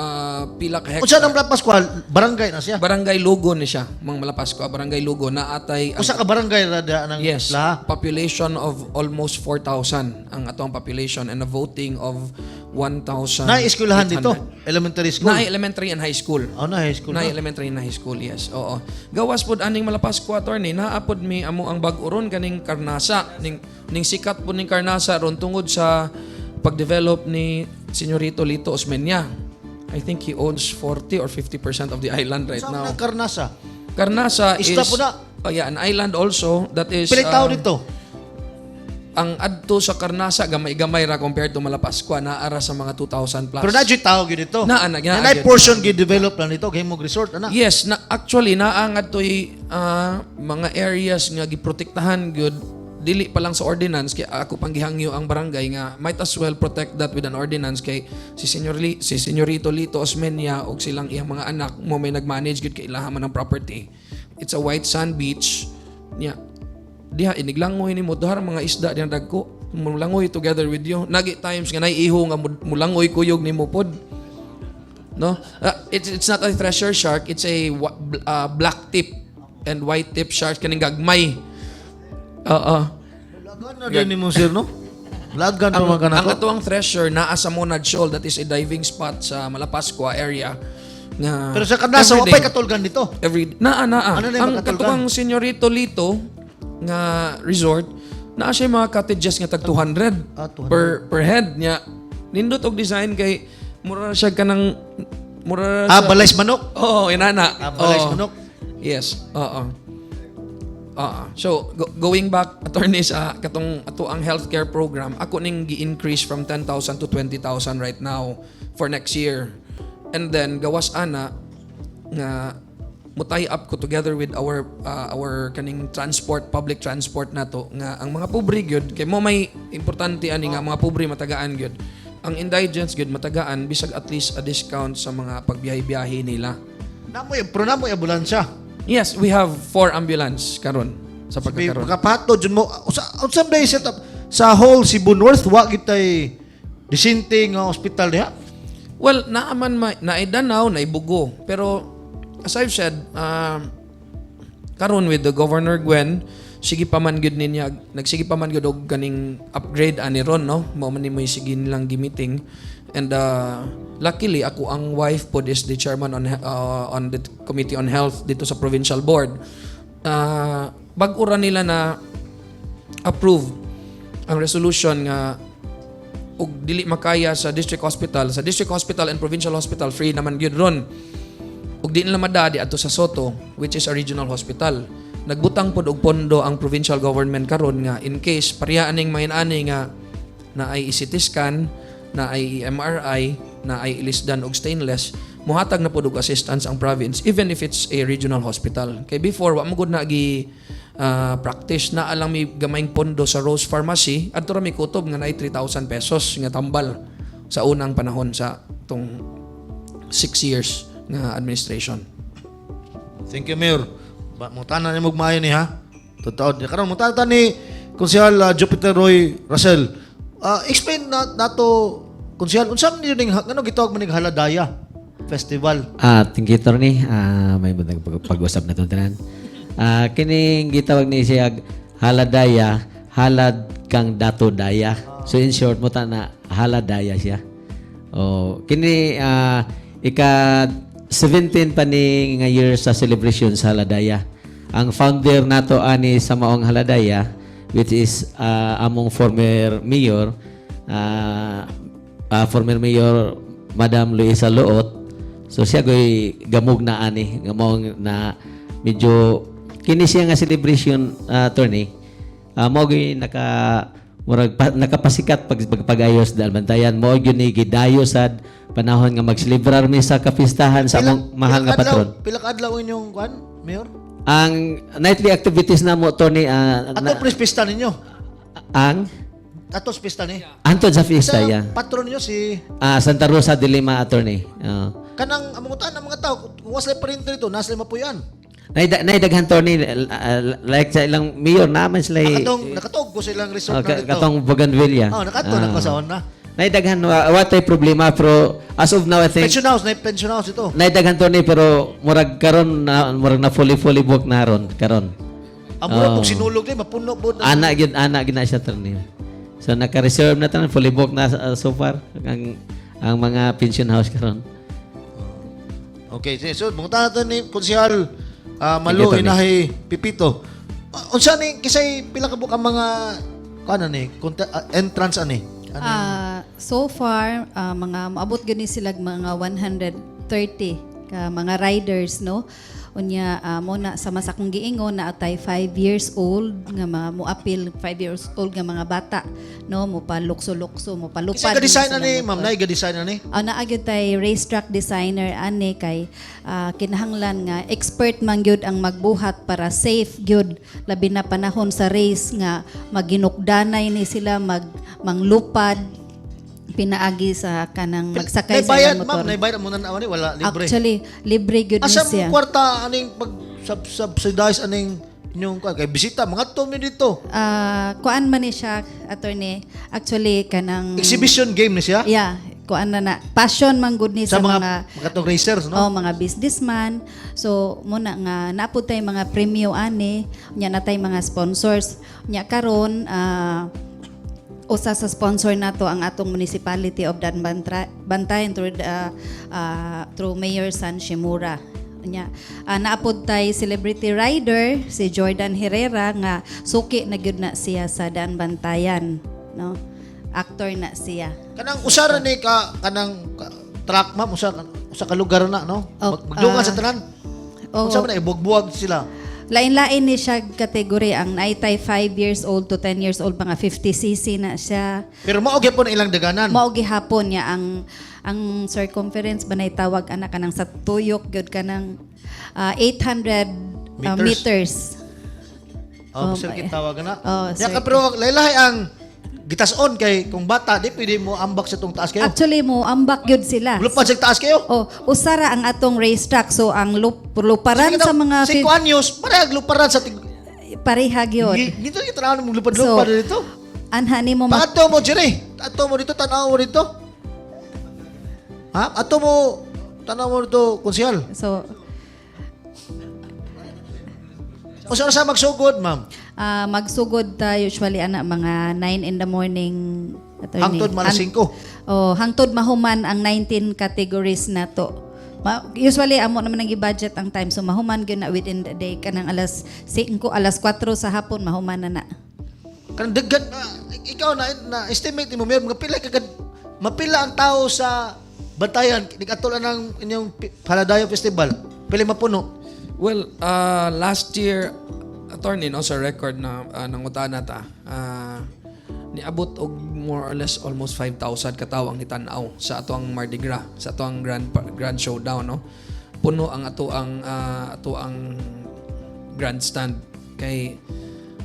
S4: pila ka
S5: Unsa
S4: hectare.
S5: nang Malapas ko, barangay na siya.
S4: Barangay Lugo ni siya, mga Malapascua, Barangay Lugo na atay ang,
S5: Usa ka barangay ra da nang
S4: yes,
S5: laha.
S4: Population of almost 4,000 ang atong population and a voting of 1,000.
S5: Na eskwelahan dito, elementary school.
S4: Na elementary and high school.
S5: Oh, na high school.
S4: Na
S5: Na.
S4: elementary and high school, yes. Oo. Gawas pod aning Malapascua, attorney, naa pod mi amo ang bag-o ron kaning Karnasa, ning sikat pod ning Karnasa ron tungod sa pagdevelop ni Senyorito Lito Osmeña. I think he owns 40 or 50% of the island right
S5: Saan
S4: now.
S5: na Karnasa?
S4: Karnasa
S5: Isla
S4: is
S5: po na.
S4: Oh, yeah, an island also that is
S5: Pila tao dito?
S4: Ang adto sa Karnasa gamay-gamay ra compared to Malapascua, naara sa mga 2,000 plus.
S5: Pero na jud tao gyud dito.
S4: Naa na, naa
S5: Na
S4: gyud.
S5: portion gyud develop na nito, gihimong resort ana.
S4: Yes, na actually naa ngadtoy mga areas nga giprotektahan gyud dili pa lang sa ordinance kay ako pang gihangyo ang barangay nga might as well protect that with an ordinance kay si Senyorito Lito Osmeña og silang iyang mga anak mo may nagmanage gyud kay ilaha man ang property. It's a white sand beach. Nya diha iniglangoy nimo duha ra mga isda diha dagko mulangoy together with you. Nagi times nga naiiho nga mulangoy kuyog nimo pod. No? It's not a thresher shark, it's a black tip and white tip shark kaning gagmay. Oo.
S5: Lagan na din nimo, sir, no? Lagan pa man
S4: Ang
S5: kanako.
S4: atuang thresher naa sa Monad Shoal, that is a diving spot sa Malapascua area nga
S5: Pero sa Karnasa wa
S4: everyday-
S5: pay katulgan dito.
S4: Every naa naa.
S5: Ano na yung
S4: Ang
S5: makatulgan?
S4: katuang Senyorito Lito nga resort naa siya mga cottages nga tag 200,
S5: Ah, 200.
S4: per head niya. Nindot og design kay mura ra siya kanang mura ra
S5: Ah, balay sa manok.
S4: Oo, inana.
S5: Ah, balay sa
S4: Oo.
S5: manok.
S4: Yes, oo. Oo. So, going back, attorney, sa katong ato ang healthcare program, ako ning gi-increase from 10,000 to 20,000 right now for next year. And then gawas ana nga mo-tie up ko together with our kaning transport, public transport nato nga ang mga pobre gyud kay mo may importante ani nga mga pobre matagaan gyud ang indigents gyud matagaan bisag at least a discount sa mga pagbiyahe-biyahe nila.
S5: Namoy pero namoy ambulansya.
S4: Yes, we have four ambulance karon sa
S5: Sabi,
S4: pagkakaroon.
S5: makapato jud mo usa unsa ba set up sa whole Cebu North, wa gitay disente nga ospital diha?
S4: Well, naaman may naay Danao, naay Bugo. Pero as I've said, karon with the Governor Gwen, sige pa man gyud ninya, nagsige pa man gyud og kaning upgrade ani ron, no? Mao man ni mo'y sige nilang gimiting. And luckily ako ang wife pod is the chairman on the committee on health dito sa provincial board. Bag-o ra nila na approve ang resolution nga og dili makaya sa district hospital and provincial hospital, free naman gyud ron. Ug di nila madadi adto sa Sotto, which is a regional hospital. Nagbutang pod og pondo ang provincial government karon nga in case pareha aning main ani nga na ay CT scan, na ay MRI, na ay ilisdan og stainless, muhatag na pod og assistance ang province even if it's a regional hospital. Kay before wa mo gud na gi practice na alang may gamayng pondo sa Rose Pharmacy adto ra may kutob nga naay 3,000 pesos nga tambal sa unang panahon sa tong 6 years nga administration.
S5: Thank you, Mayor. Ba, mutana ni mo maayo ni ha. Totoo. Karon mutana ta ni Konsehal Jupiter Roy Russell. Explain na nato, Konsehal, unsa man yun ning ngano gitawag man ning haladaya? Festival.
S8: Thank you, Tony. May pag-usap na itong tanan. Kining gitawag ni siya Haladaya, halad kang dato daya. So in short mo ta na haladaya siya. Oh, kini ika 17 pa ni nga year sa celebration sa Haladaya. Ang founder nato ani sa maong Haladaya, which is among former mayor Madam Luisa Loot. So siya goy gamog na ani nga mao na medyo kini siya nga celebration, attorney, mao gyud naka murag pa, nakapasikat pag pagpagayos Daanbantayan. Mao gyud ni gidayo sad panahon nga magselebrar mi sa kapistahan sa among mahal nga
S5: Pila ka adlaw-
S8: patron.
S5: Pila ka adlaw inyong kuan, Mayor?
S8: Ang nightly activities na mo, attorney,
S5: Ato pres pista ninyo.
S8: ang
S5: Ato sa pista ni.
S8: Antod sa fiesta
S5: Sa
S8: ya.
S5: patron ninyo si
S8: Santa Rosa de Lima, attorney.
S5: Kanang among ang mga tao kung wasay parinter dito, nasa mapuyan.
S8: Naidaghan, attorney, like sa ilang mayor naman sila
S5: Nakatong nakatog ko sa ilang resort
S8: oh,
S5: na dito.
S8: katong Bougainvillea.
S5: Oh, nakato na ko sa ona.
S8: Naidaghan, wa tay problema, pero as of now I think
S5: Pension house, na pension house ito.
S8: naidaghan, attorney, pero murag karon na murag na fully fully booked na ron karon.
S5: Ang murag
S8: Oh.
S5: pag sinulog ni mapuno po.
S8: Ana gyud na siya, attorney. So naka-reserve na tanan, fully booked na so far ang mga pension house karon.
S5: Okay, so munta nato ni Konsehal Malu
S8: Thank you, Tony.
S5: Inahi Pipito. Unsa ni kisay pila ka buok ang mga kuan ni entrance ani? Ani?
S2: So far, mga moabot gyud ni sila mga 130 ka mga riders, no? Unya, mo na sama sa akong giingon na atay 5 years old nga mga moapil, 5 years old nga mga bata, no, mo pa lukso-lukso, mo palupad.
S5: Kisay ga-design
S2: sila
S5: ani,
S2: motor.
S5: ma'am, nay ga-design ani.
S2: Naa gyud tay racetrack designer ani kay kinahanglan nga expert man gyud ang magbuhat para safe gyud, labi na panahon sa race nga maginukdanay ni sila, mag manglupad pinaagi sa kanang magsakay
S5: Nay
S2: sa
S5: bayad,
S2: ilang
S5: ma'am,
S2: motor.
S5: nay bayad mo na ani, wala, libre.
S2: Actually, libre gyud ni
S5: Asa
S2: siya.
S5: mo kwarta aning pag subsidize aning inyong kuan kay bisita mga to mi dito.
S2: Kuan man ni siya, attorney. Actually kanang
S5: Exhibition game ni siya
S2: Yeah, kuan na na. Passion man gud ni
S5: sa
S2: sa,
S5: mga
S2: mga
S5: mga tong racers, no?
S2: Oh, mga businessman. So, muna nga naapod tay mga premyo ani, nya natay mga sponsors. Nya karon usa sa sponsor nato ang atong municipality of Daanbantayan through Mayor San Shimura. Nya naapod tay celebrity rider si Jordan Herrera nga suki na gyud na siya sa Daanbantayan, no? Actor na siya.
S5: Kanang usara ni ka kanang track, ma'am, usa usa ka lugar na, no?
S2: Oh,
S5: Magdungan sa tanan.
S2: Oh.
S5: Unsa man na ibugbuwag sila?
S2: Lain-lain ni siya kategory. Ang naitay 5 years old to 10 years old, mga 50 cc na siya.
S5: Pero mao gyapon ang ilang daganan.
S2: Mao gihapon niya ang circumference ba nay tawag anak kanang sa tuyok gyud kanang 800
S5: Meters.
S2: meters.
S5: Oh,
S2: Oh,
S5: circuit tawag na.
S2: Oh,
S5: Ya ka
S2: circuit.
S5: pero laylahi ang gitason kay kung bata di pwede mo ambak sa tong taas kayo.
S2: Actually mo ambak gyud sila.
S5: Lupad sa taas kayo.
S2: Oh, usara ang atong racetrack, so ang luparan
S5: Sige
S2: sa mga
S5: 5 anyos, parehag luparan sa tig
S2: pareha gyud.
S5: Dito yung tanaw mo lupad-lupad
S2: So,
S5: dito.
S2: Anha nimo
S5: Ato mo, Jerry. Ato mo dito, tanaw mo dito. Ha? Ato mo, tanaw mo dito, konsehal.
S2: So
S5: O saan sa magsugod, ma'am?
S2: Magsugod ta usually ana mga 9 in the morning, attorney.
S5: Hangtod malas 5.
S2: Oh, hangtod mahuman ang 19 categories na to. Usually amo naman ang i-budget ang time, so mahuman gyud na within the day, kanang alas 5, alas 4 sa hapon mahuman na na.
S5: Kanang daghan, ikaw na, na estimate mo, mayor, mga pila kagad, mapila ang tao sa Bantayan, nag-atol ng inyong Haladayo Festival. Pila mapuno.
S4: Well, last year, attorney, no, sa record na nangutana ta, niabot og more or less almost 5,000 katawo ang nitan-aw sa ato ang Mardi Gras, sa ato ang Grand Grand Showdown, no. Puno ang ato ang grandstand kay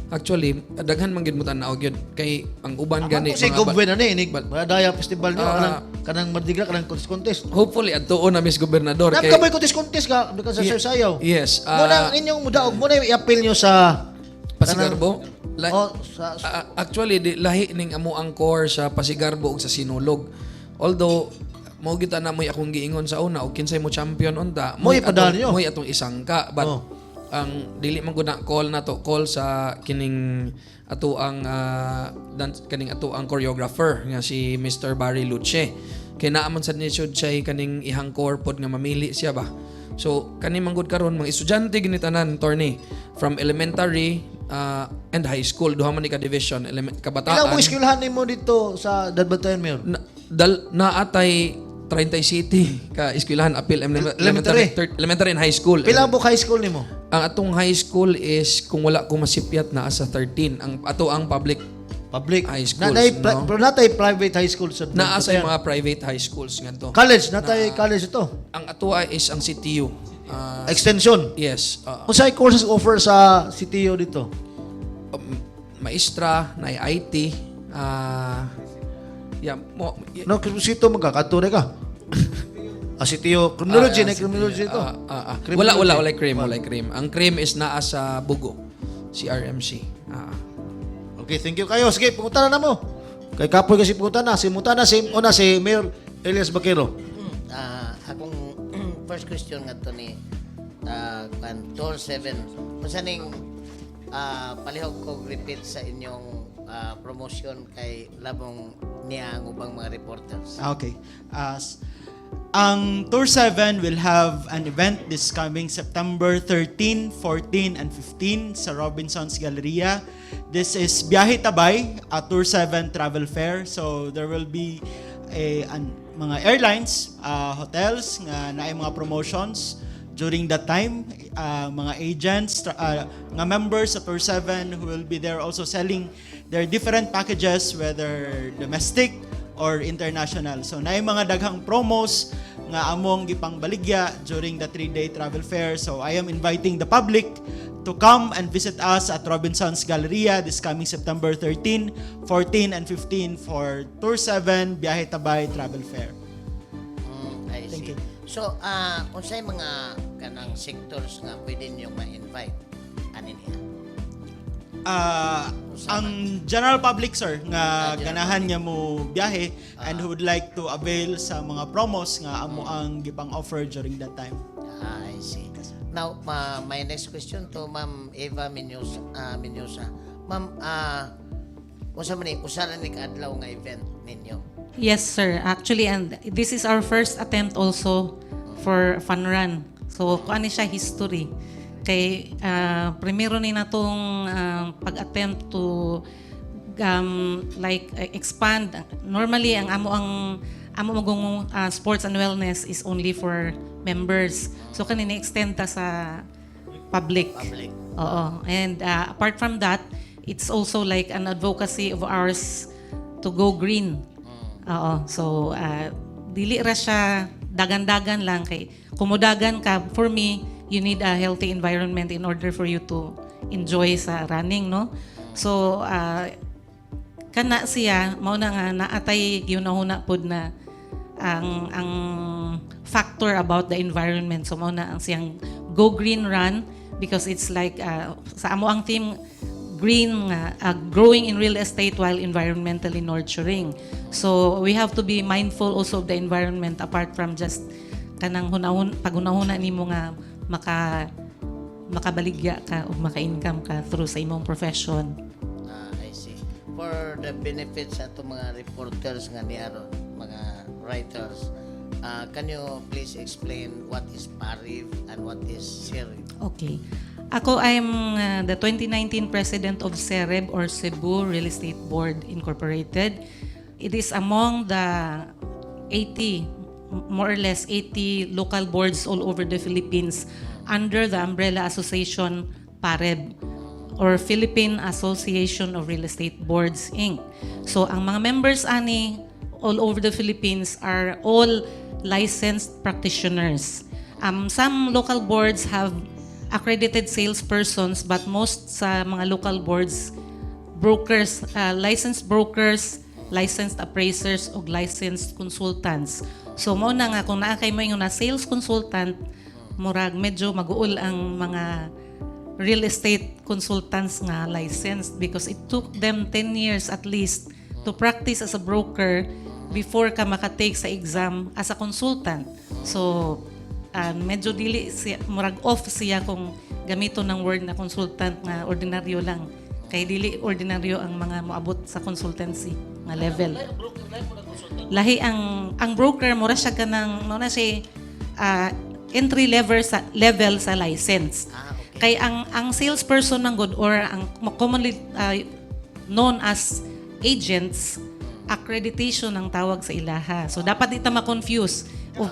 S4: actually daghan man gid mo tan-aw gyud kay ang uban gani
S5: Ako si
S4: mga
S5: Gobwen ani ini Haladayo Festival niyo,
S4: Ah.
S5: kanang kanang Mardi Gras, kanang contest contest.
S4: Hopefully adtuon na Miss Gobernador
S5: Nap ka ba contest contest ka bikan sa sayaw?
S4: Yes,
S5: Muna inyong mudaog, muna i-appeal niyo sa
S4: Pasigarbo.
S5: Oh, sa
S4: Actually di, lahi ning amo ang core sa Pasigarbo ug sa Sinulog. Although Mao gyud na mo'y akong giingon sa una og kinsay mo champion unta.
S5: Mo'y ipadala niyo.
S4: Mo'y atong isangka, but ang dili man gud na call na to, call sa kining ato ang kaning ato ang choreographer nga si Mr. Barry Luce. Kay naa man sad ni siya kaning ihang core pod nga mamili siya ba. So kani man gud karon, mga estudyante gini tanan, attorney, from elementary and high school, duha man ni ka division, kabataan.
S5: Ilang mo eskwelahan nimo dito sa Daanbantayan, Mayor?
S4: Na, dal naatay 30 city ka eskwelahan apil
S5: Elementary.
S4: elementary, elementary and high school.
S5: Pila mo high school nimo?
S4: Ang atong high school is, kung wala ko masipyat, naa sa 13. Ang ato ang public
S5: Public.
S4: high schools,
S5: Na,
S4: no?
S5: Pero natay private high school sa
S4: Naa sa
S5: Daanbantayan.
S4: mga private high schools ngadto.
S5: College, natay college ito.
S4: Ang ato is ang CTU. Ah,
S5: Extension.
S4: Yes.
S5: Unsay courses offer sa CTU dito?
S4: Maestra, na IT, yeah, mo
S5: No, kung sito magkakadto ka. Ah, CTU, criminology, na criminology ito.
S4: Wala, wala, wala cream, wala cream. Ang cream is naa sa Bugo, CRMC.
S5: Okay, thank you kayo. Sige, punta na mo. Kay kapoy kasi punta na. Si munta na si una si Mayor Elias Baquero.
S9: Akong first question ngadto ni kan Tour 7. Unsa ning palihog kog repeat sa inyong promotion kay labong niya ang ubang mga reporters?
S6: Okay. Ang Tour 7 will have an event this coming September 13, 14, and 15 sa Robinson's Galleria. This is Biyahe Tabay, a Tour 7 travel fair. So there will be mga airlines, hotels nga naay mga promotions during that time, mga agents, nga members sa Tour 7 who will be there also selling their different packages, whether domestic or international. So naay mga daghang promos nga among gipangbaligya during the 3-day travel fair. So I am inviting the public to come and visit us at Robinson's Galleria this coming September 13, 14, and 15 for Tour 7 Biyahe Tabay Travel Fair.
S9: I
S6: Thank
S9: see.
S6: you.
S9: So, unsay mga kanang sectors nga pwede niyo ma-invite ani niya?
S6: Ang general public, sir, nga
S9: general.
S6: Ganahan nga mo biyahe and who would like to avail sa mga promos nga amo ang gipang offer during that time.
S9: Ah, I see. Now, my next question to Ma'am Eva Mendoza. Mendoza. Ma'am, unsa man ni usa ra ni kaadlaw nga event ninyo?
S7: Yes, sir. Actually, and this is our first attempt also for fun run. So, kuan ni siya, history. Kay primero ni natong pag-attempt to like expand. Normally, ang amo ang amo magong sports and wellness is only for members. So kani ni-extend ta sa public.
S9: Public.
S7: Oo. And apart from that, it's also like an advocacy of ours to go green. Oo. So, dili ra siya dagan-dagan lang kay kumudagan ka, for me, you need a healthy environment in order for you to enjoy sa running, no? So, kana siya mao na nga naatay gihuna-huna pod na ang factor about the environment. So mao na ang siyang Go Green Run because it's like sa amo ang theme green nga, growing in real estate while environmentally nurturing. So we have to be mindful also of the environment apart from just kanang hunahun paghunahuna nimo nga makabaligya ka o maka-income ka through sa imong profession.
S9: Ah, I see. For the benefits sa atong mga reporters nga niaron, mga writers, can you please explain what is PAREB and what is SEREB?
S7: Okay. Ako, I'm the 2019 president of CEREB or Cebu Real Estate Board Incorporated. It is among the 80, more or less 80 local boards all over the Philippines under the umbrella association PAREB or Philippine Association of Real Estate Boards Inc. So ang mga members ani all over the Philippines are all licensed practitioners. Some local boards have accredited salespersons, but most sa mga local boards, brokers, licensed brokers, licensed appraisers ug licensed consultants. So mao na nga kung naa kay mo na sales consultant, murag medyo maguol ang mga real estate consultants nga licensed because it took them 10 years at least to practice as a broker. before ka makatake sa exam as a consultant. So, medyo dili siya, murag off siya kung gamito ng word na consultant nga ordinaryo lang. Kay dili ordinaryo ang mga moabot sa consultancy nga level. Lahi ang broker, mura siya kanang mao na siya entry level sa license. Kay ang salesperson ng good or ang commonly known as agents, accreditation ang tawag sa ilaha. So dapat di ta ma-confuse. Oh,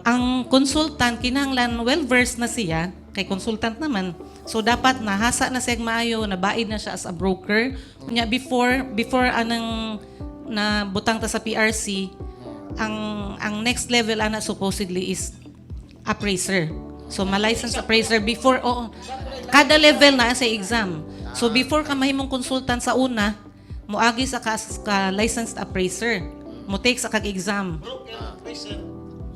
S7: ang consultant kinahanglan well versed na siya kay consultant naman. So dapat nahasa na siya maayo, nabaid na siya as a broker. Unya before anang na butang ta sa PRC, ang next level ana supposedly is appraiser. So ma-license appraiser before, oo. Kada level na sa exam. So before ka mahimong consultant sa una, moagi sa ka licensed appraiser. Mo take sa kag exam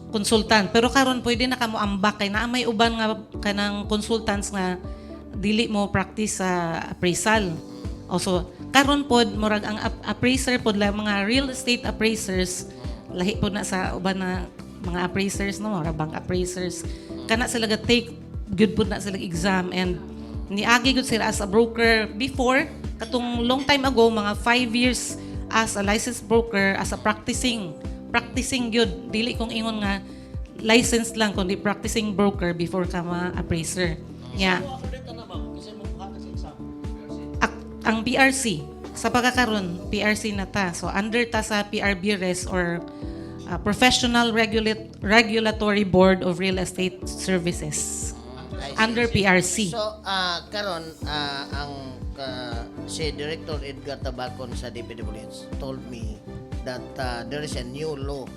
S7: consultant. Pero karon pwede na ka mo ambak kay naa may uban nga kanang consultants nga dili mo practice sa appraisal. Also, karon pod murag ang appraiser pod lang, mga real estate appraisers, lahi pod na sa uban na mga appraisers, no, murag bank appraisers. Kana sila ga take good pod na sila exam and niagi gud sila as a broker before, katong long time ago, mga 5 years as a licensed broker, as a practicing gyud, dili kong ingon nga licensed lang kundi practicing broker before ka ma-appraiser. Yeah. Ang PRC sa pagkakaron, PRC na ta. So under ta sa PRBRES or Professional Regulatory Board of Real Estate Services.
S9: I see.
S7: Under PRC.
S9: So, karon ang si Director Edgar Tabacon sa DPWH told me that there is a new law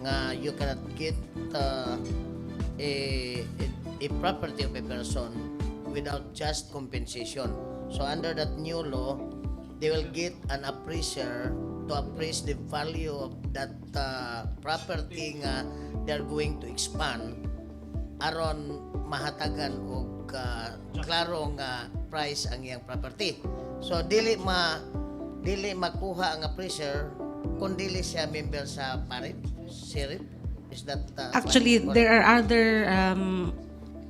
S9: nga you cannot get a property of a person without just compensation. So under that new law, they will get an appraiser to appraise the value of that property nga they're going to expand aron mahatagan og klaro nga price ang iyang property. So dili makuha ang appraiser kung dili siya member sa PAREB, SEREB. Is that
S7: Actually,
S9: correct?
S7: There are other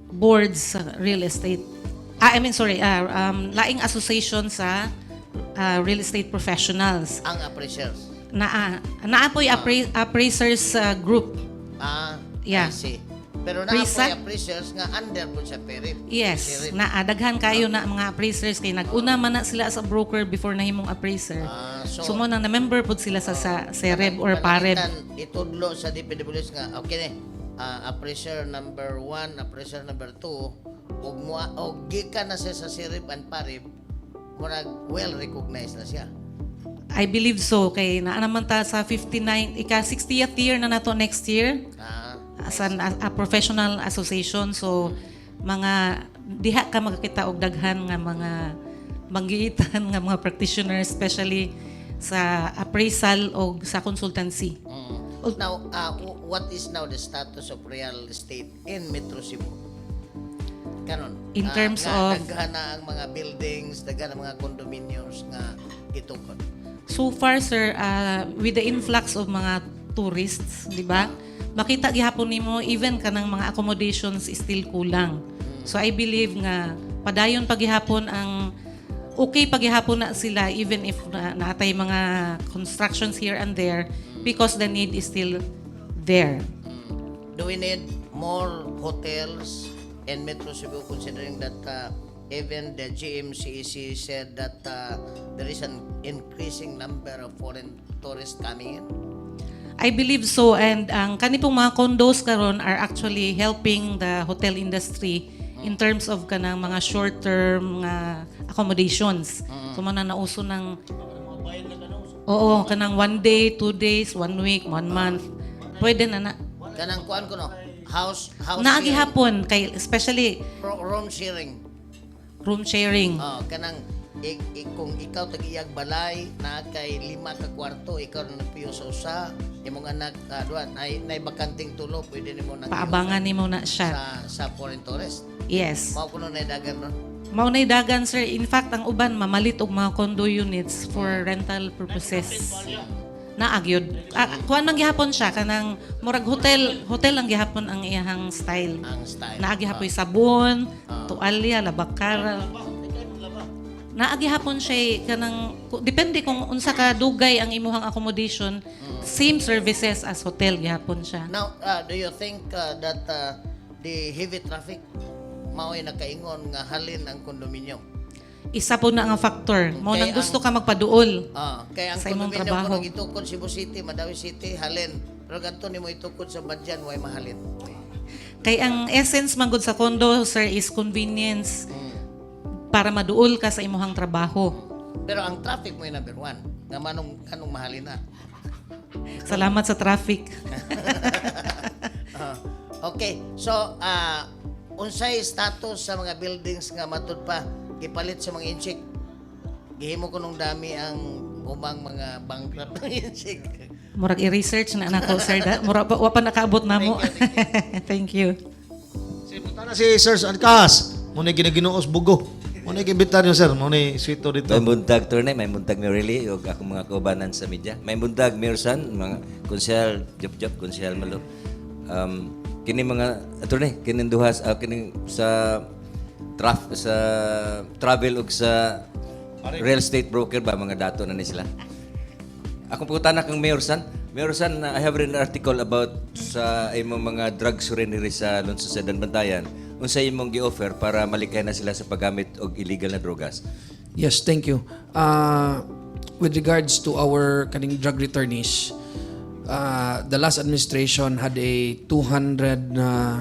S7: boards sa real estate. Ah, I mean, sorry, laing association sa real estate professionals.
S9: Ang appraisers.
S7: Naa, naa po'y appraisers group.
S9: Ah,
S7: Yeah.
S9: I see. Pero naa
S7: Prisa?
S9: po'y appraisers nga under po sa PERIP.
S7: Yes,
S9: SEREB.
S7: naa daghan kayo na mga appraisers kay nag-una man na sila sa broker before nahimong appraiser.
S9: Ah, so,
S7: So, mo nang na-member pud sila sa SEREB or PAREB.
S9: Pananglitan, itudlo sa DPWH nga okay ni appraiser number 1, appraiser number 2 ug mo og gikan na siya sa SEREB and PAREB, murag well recognized na siya.
S7: I believe so kay naa naman ta sa 59, ika 60th year na nato next year as a professional association. So mga diha ka makakita og daghan nga mga manggiitan nga mga practitioners, especially sa appraisal o sa consultancy.
S9: Now, what is now the status of real estate in Metro Cebu? Karon.
S7: In terms
S9: nga
S7: of-
S9: daghan na ang mga buildings, daghan ang mga condominiums nga gitukod.
S7: So far, sir, with the influx of mga tourists, di ba? Makita gihapon nimo even kanang mga accommodations is still kulang. So I believe nga padayon pagihapon ang okay pagihapon na sila even if na, naatay mga constructions here and there because the need is still there.
S9: Do we need more hotels in Metro Cebu considering that even the GMCEC said that there is an increasing number of foreign tourists coming in?
S7: I believe so, and ang kani pong mga condos karon are actually helping the hotel industry in terms of kanang mga short-term nga accommodations. So man na nauso ng, oo, kanang one day, 2 days, one week, one month. Pwede na na.
S9: Kanang kuan ko no, house
S7: Naa
S9: sharing.
S7: gihapon kay especially
S9: Room sharing.
S7: Room sharing.
S9: Oh, kanang kung ikaw tag-iyag balay na kay lima ka kwarto, ikaw na nagpiyo sa usa, imong anak duha nay bakanting tulo, pwede nimo nang
S7: Paabangan nimo na siya.
S9: sa foreign tourist.
S7: Yes.
S9: Mao kuno na dagan ron.
S7: Mao nay dagan, sir. In fact, ang uban mamalit og mga condo units for rental purposes. Naa gyud. Ah, kuan man gihapon siya kanang murag hotel, hotel ang gihapon ang iyahang style.
S9: Ang style.
S7: Naa gihapoy sabon, tualya, labakara. Naa gihapon siya kanang depende kung unsa ka dugay ang imuhang accommodation, same services as hotel gihapon siya.
S9: Now, do you think that the heavy traffic mao'y nakaingon nga halin ang condominium?
S7: Isa po na nga factor. Mao
S9: Kay
S7: nang gusto ka magpaduol
S9: Ah, kay ang
S7: sa imong
S9: condominium
S7: trabaho.
S9: kuno gitukod Cebu City, Mandaue City, halin. Pero kadto nimo itukod sa Badian, way mahalin.
S7: Kay ang essence man gud sa condo, sir, is convenience para maduol ka sa imuhang trabaho.
S9: Pero ang traffic mo number one. Nga manong kanong mahalin na.
S7: Salamat sa traffic.
S9: Ah, okay. So, unsay status sa mga buildings nga matud pa gipalit sa mga Intsik? Gihimo ko nung dami ang umang mga bankrupt ng Intsik.
S7: Murag i-research na nako, sir. Murag pa, wa pa nakaabot namo. Thank you.
S5: Si punta na si Sir Ankas. Mao na ginaginuos bugo. Mao na giimbitar niyo, sir. Mao na swito dito.
S10: May buntag, Torne, may buntag, Merily, ug akong mga kaubanan sa media. May buntag, Mayor San, mga konsehal Jop Jop, konsehal Malo. Kini mga attorney, kining duha kining sa traf sa travel ug sa real estate broker ba, mga dato na ni sila. Akong pangutana kang Mayor San. Mayor San, I have read an article about sa imong mga drug surrender sa lungsod sa Daanbantayan. Unsa imong gi-offer para malikay na sila sa paggamit og illegal na drogas?
S4: Yes, thank you. With regards to our kaning drug returnees, the last administration had a 200 na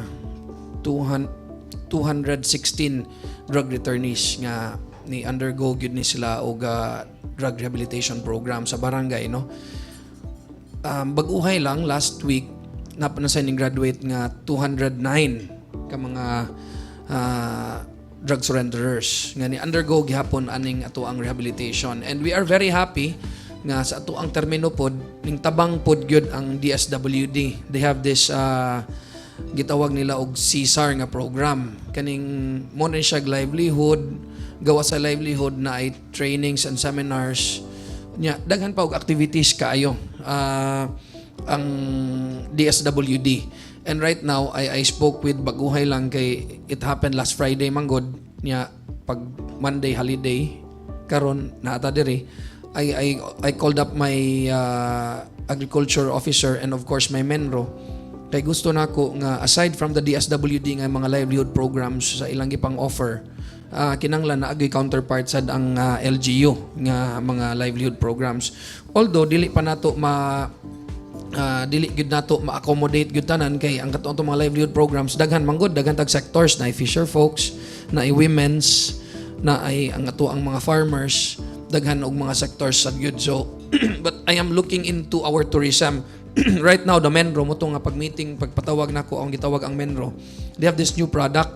S4: 200, 216 drug returnees nga ni undergo gyud ni sila og drug rehabilitation program sa barangay, no. Bag-uhay lang last week na ning graduate nga 209 ka mga drug surrenderers nga ni undergo gihapon aning ato ang rehabilitation, and we are very happy nga sa ato ang termino pod ning tabang pod gyud ang DSWD. They have this gitawag nila og CSAR nga program, kaning mo na siya livelihood, gawa sa livelihood na ay trainings and seminars nya, daghan pa og activities kaayo ang DSWD. And right now I spoke with, baguhay lang kay it happened last Friday manggod nya, pag Monday holiday, karon naata diri. I called up my agriculture officer and of course my Menro kay gusto nako nga aside from the DSWD nga mga livelihood programs sa ilang gipang offer, kinanglan na agoy counterpart sad ang LGU nga mga livelihood programs, although dili pa nato ma dili gyud nato ma-accommodate gyud tanan kay ang katong mga livelihood programs daghan manggod, daghan tag sectors na fisher folks, na women's, na ay ang ato ang mga farmers, daghan og mga sectors sad gyud. So but I am looking into our tourism right now. The Menro mo to nga pag-meeting, pagpatawag nako ang gitawag ang Menro, they have this new product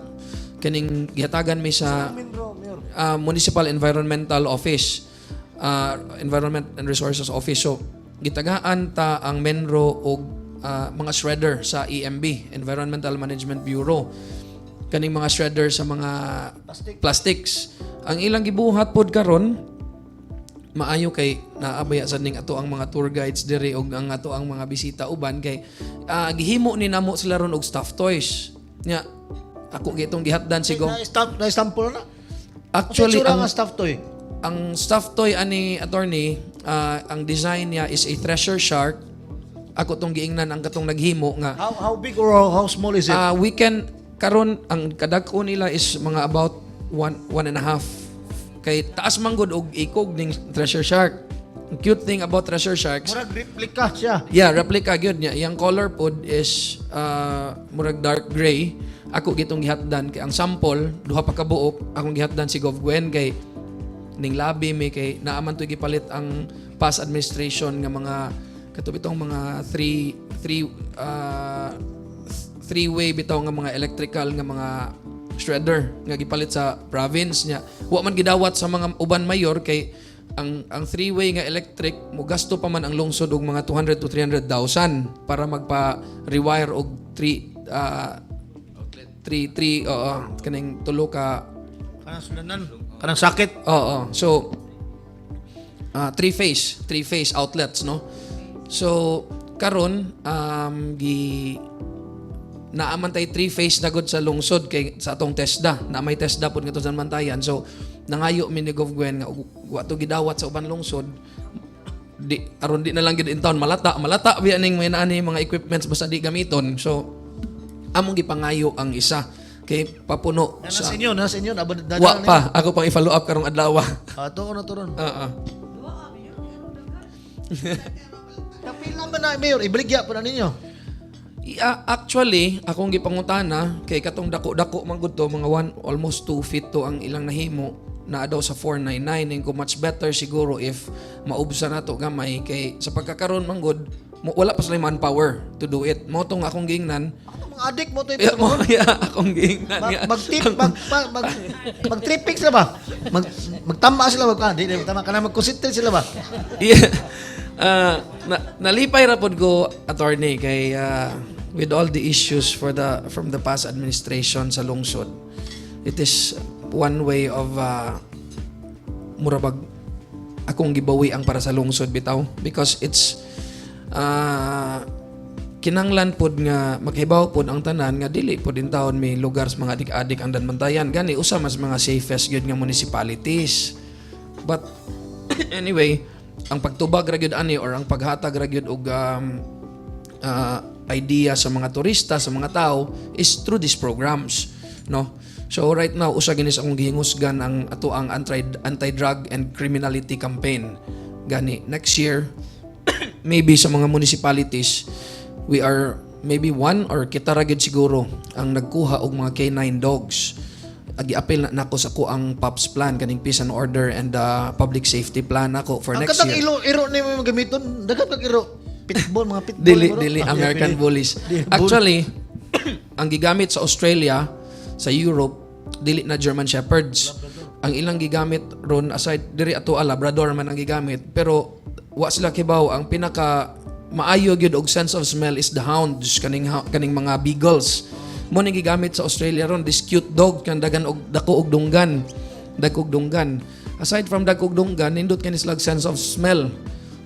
S4: kaning gihatagan mi sa Municipal Environmental Office, Environment and Resources Office. So gitagaan ta ang Menro og mga shredder sa EMB, Environmental Management Bureau, kaning mga shredder sa mga plastics. Ang ilang gibuhat pod karon maayo kay naabaya sad ning ato ang mga tour guides diri og ang ato ang mga bisita uban kay gihimo ni namo sila ron og stuffed toys nya. Ako gitong gihatdan si Go.
S5: Na-stamp na sample na.
S4: Actually,
S5: ang
S4: ang
S5: stuffed toy.
S4: Ang stuffed toy ani, attorney, ang design niya is a thresher shark. Ako tong giingnan ang katong naghimo nga
S5: How big or how small is it?
S4: We can karon ang kadag-o nila is mga about 1, 1.5 kay taas man gud og ikog ning thresher shark. Ang cute thing about thresher sharks,
S5: Murag replica siya.
S4: Yeah, replica gyud niya. Yang color pod is murag dark gray. Ako gitong gihatdan kay ang sample duha pa ka buok akong gihatdan si Gov Gwen kay ning labi mi kay naaman to gipalit ang past administration nga mga kato bitong mga three way bitaw nga mga electrical nga mga shredder nga gipalit sa province niya. Wa man gidawat sa mga uban mayor kay ang three-way nga electric mo gasto pa man ang lungsod og mga 200 to 300,000 para magpa rewire og three three three, oo, kaning tulo ka
S5: Kanang sudanan, kanang sakit.
S4: Oo. So, three phase outlets, no? So, karon gi naaman tay three phase na gud sa lungsod kay sa atong TESDA. Na may TESDA pud ngadto sa Bantayan. So, nangayo mi ni Gov Gwen nga wa to gidawat sa uban lungsod di aron di na lang gid in town malata malata biya ning may naani mga equipments basta di gamiton. So, among gipangayo ang isa kay papuno
S5: Na
S4: sa
S5: sa inyo, na sa inyo, abad
S4: Wa pa, ako pang i-follow up karong adlaw.
S5: Ah, to na to ron.
S4: Oo.
S5: Kapila man na, Mayor, ibaligya pa na ninyo.
S4: Yeah, actually, akong gipangutana kay katong dako-dako man gud to, mga 1 almost 2 feet to ang ilang nahimo na daw sa 499 and ko much better siguro if maubsa na to gamay kay sa pagkakaroon man gud wala pa sila manpower to do it. Mo tong akong giingnan.
S5: Ako mga adik mo to.
S4: Yeah, mo, yeah, akong giingnan.
S5: Mag,
S4: Nga.
S5: mag tip mag mag mag mag tripping sila ba? Magtama sila mag ah, di di magtama kana, mag-concentrate sila ba?
S4: Yeah. Na, nalipay ra pod ko, attorney, kay with all the issues for the from the past administration sa lungsod, it is one way of murabag akong gibawi ang para sa lungsod bitaw because it's kinanglan pod nga makhibaw pod ang tanan nga dili pod in taon may lugar sa mga adik-adik ang Daanbantayan. Gani usa mas mga safest gyud nga municipalities, but anyway, ang pagtubag ra gyud ani or ang paghatag ra gyud og idea sa mga turista, sa mga tao is through these programs, no? So right now, usa gini sa akong gihingusgan ang ato ang anti-drug and criminality campaign. Gani next year, maybe sa mga municipalities, we are maybe one or kita ra gyud siguro ang nagkuha og mga K9 dogs. Agi-apil na nako sa ko ang POPS plan, kaning peace and order and public safety plan nako for
S5: Ang
S4: next
S5: katang
S4: year.
S5: ilo iro ni mo gamiton, daghan kag iro. Pitbull, mga pitbull.
S4: Dili,
S5: bro.
S4: dili
S5: Ah,
S4: American
S5: dili.
S4: bullies.
S5: Dili, bull.
S4: Actually, ang gigamit sa Australia, sa Europe, dili na German Shepherds. Ang ilang gigamit ron aside diri ato, Labrador man ang gigamit, pero wa sila kibaw ang pinaka maayo gyud og sense of smell is the hounds, kaning mga beagles. Mo ning gigamit sa Australia ron, this cute dog kan dagan og dako og dunggan, dako og dunggan. Aside from dako og dunggan, nindot kani sila og sense of smell.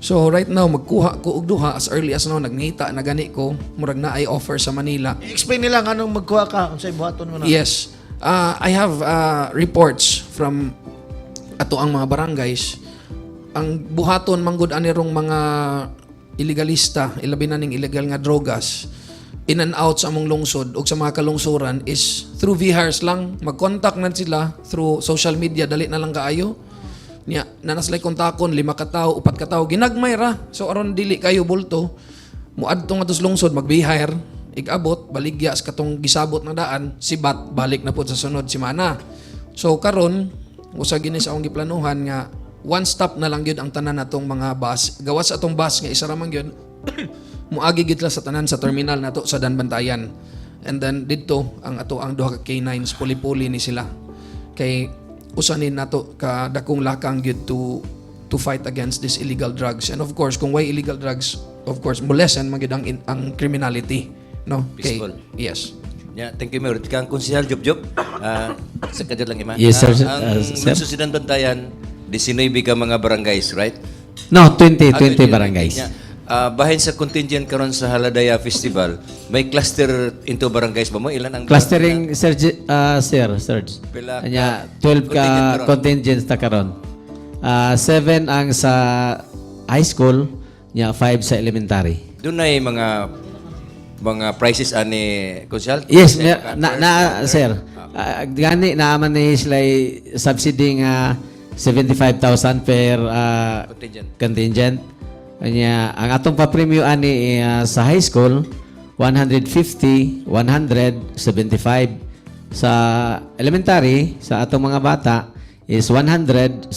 S4: So right now magkuha ko og duha as early as now, nagngita na gani ko, murag na ay offer sa Manila.
S5: I-explain nila nganong magkuha ka, unsay buhaton mo na.
S4: Yes. I have reports from ato ang mga barangays. Ang buhaton manggod ani rong mga illegalista, ilabi na ning illegal nga drogas, in and out sa among lungsod ug sa mga kalungsuran is through VHARS lang. Mag-contact na sila through social media, dali na lang kaayo. Nya, na sila kontakon, lima ka tawo, upat ka tawo, ginagmay ra. So aron dili kayo bulto, muadto nga sa lungsod, mag-VHIRE, igabot, baligya sa katong gisabot na daan, sibat, balik na po sa sunod semana. So karon, usa gini sa akong giplanuhan nga one stop na lang gyud ang tanan natong mga bus. Gawas sa atong bus nga isa ra man gyud, muagi gyud sa tanan sa terminal nato sa Daanbantayan. And then didto ang ato ang duha ka K9s, puli-puli ni sila. Kay usa ni nato ka dakong lakang gyud to fight against these illegal drugs. And of course, kung way illegal drugs, of course, mo lessen man gyud ang criminality, no? Kay,
S10: Peaceful.
S4: Yes.
S10: Yeah, thank you, Mayor. Kang Konsehal Job Job. Sa kadyo lang ima.
S8: Yes, sir.
S10: Ang
S8: Sir.
S10: lungsod sa Daanbantayan, 19 ka mga barangays, right?
S8: No, 20, 20
S10: Ah,
S8: barangays.
S10: Yeah. Bahin sa contingent karon sa Haladaya Festival, may cluster into barangays ba mo? Ilan ang
S8: Clustering, sir, sir, Serge.
S10: Pila ka
S8: Anya, 12 ka
S10: contingent karon?
S8: contingents ta karon. 7 ang sa high school, nya 5 sa elementary.
S10: Doon ay mga prices ani Konsehal?
S8: Yes, na, na sir. Gani naaman ni sila subsidy nga 75,000 per
S10: Contingent.
S8: contingent. Anya, ang atong pa-premyo ani sa high school 150, 175. Sa elementary, sa atong mga bata is 175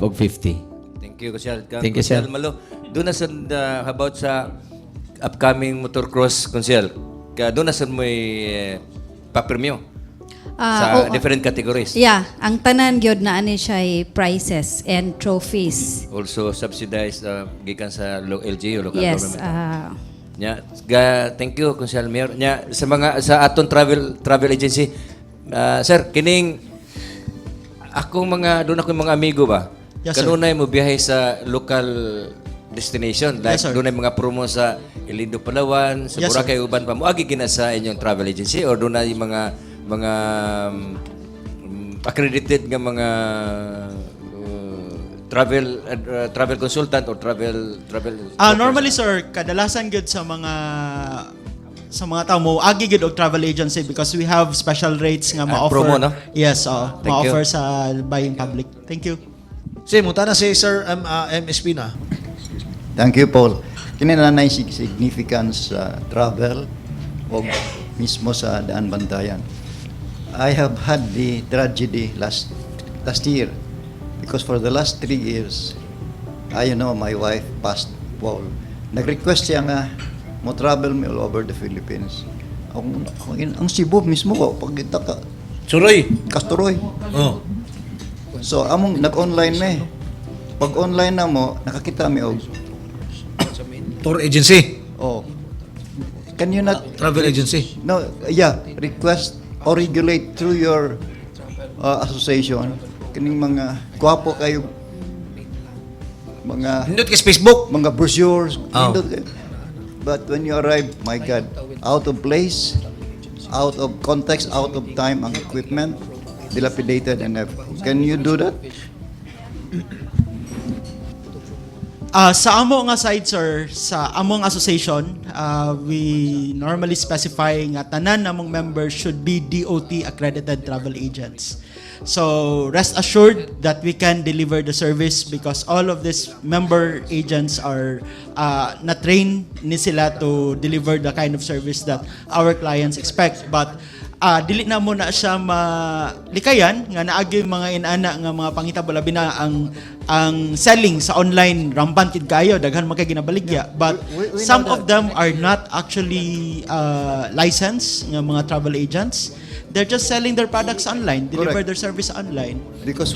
S8: og 50.
S10: Thank you, Konsehal. Kang
S8: Thank you, sir.
S10: Konsehal Malo, doon na sa about sa upcoming motocross, Konsehal. Ka doon na sa may papremyo sa
S2: Oo.
S10: different categories.
S2: Yeah, ang tanan gyud na ani siya ay prizes and trophies.
S10: Also subsidized gikan sa LGU, local
S2: Yes.
S10: government. Nya, thank you, Konsehal Mayor. Nya, sa mga sa aton travel travel agency, sir, kining Akong mga doon ako mga amigo ba?
S6: Yes, sir.
S10: Kanunay mo biyahe sa local destination, like
S6: Yes, sir.
S10: doon mga promo sa Ilindo, Palawan, sa
S6: Yes, sir.
S10: Boracay, uban pa mo agi gina sa inyong travel agency or doon na yung mga accredited nga mga travel consultant or travel travel
S6: Ah, normally, sir, kadalasan gud sa mga tao mo agi gud og travel agency because we have special rates nga
S10: Ah,
S6: ma-offer.
S10: promo, no?
S6: Yes, oo,
S10: Thank you.
S6: ma-offer sa buying public. Thank you.
S5: Si, muta na si Sir M. Espina.
S11: Thank you, Paul. Kini na nay significance sa travel o mismo sa Daan Bantayan. I have had the tragedy last last year because for the last 3 years, I you know my wife passed, Paul. Nag-request siya nga mo travel me all over the Philippines. Ang Cebu mismo ko pag kita ka
S5: Suroy.
S11: Kasturoy.
S5: Oh.
S11: So among nag-online me. Pag online na mo, nakakita mi og
S5: Tour agency.
S11: Oh. Can you not
S5: Travel agency.
S11: No, yeah, request or regulate through your association kining mga gwapo kayo mga
S5: Nindot kay Facebook.
S11: Mga brochures.
S5: Oh.
S11: Nindot kayo. But when you arrive, my God, out of place, out of context, out of time, ang equipment, dilapidated and everything. Can you do that?
S6: Ah, sa amo nga side, sir, sa among association, we normally specify nga tanan namong members should be DOT accredited travel agents. So rest assured that we can deliver the service because all of these member agents are na-train ni sila to deliver the kind of service that our clients expect. But dili na mo na siya malikayan nga naagi mga inana nga mga pangitabo, labi na ang selling sa online, rampant kid kayo, daghan man kay ginabaligya, but
S11: We know
S6: some
S11: that.
S6: of them are not actually licensed nga mga travel agents. They're just selling their products online, deliver
S11: Correct.
S6: their service online.
S11: Because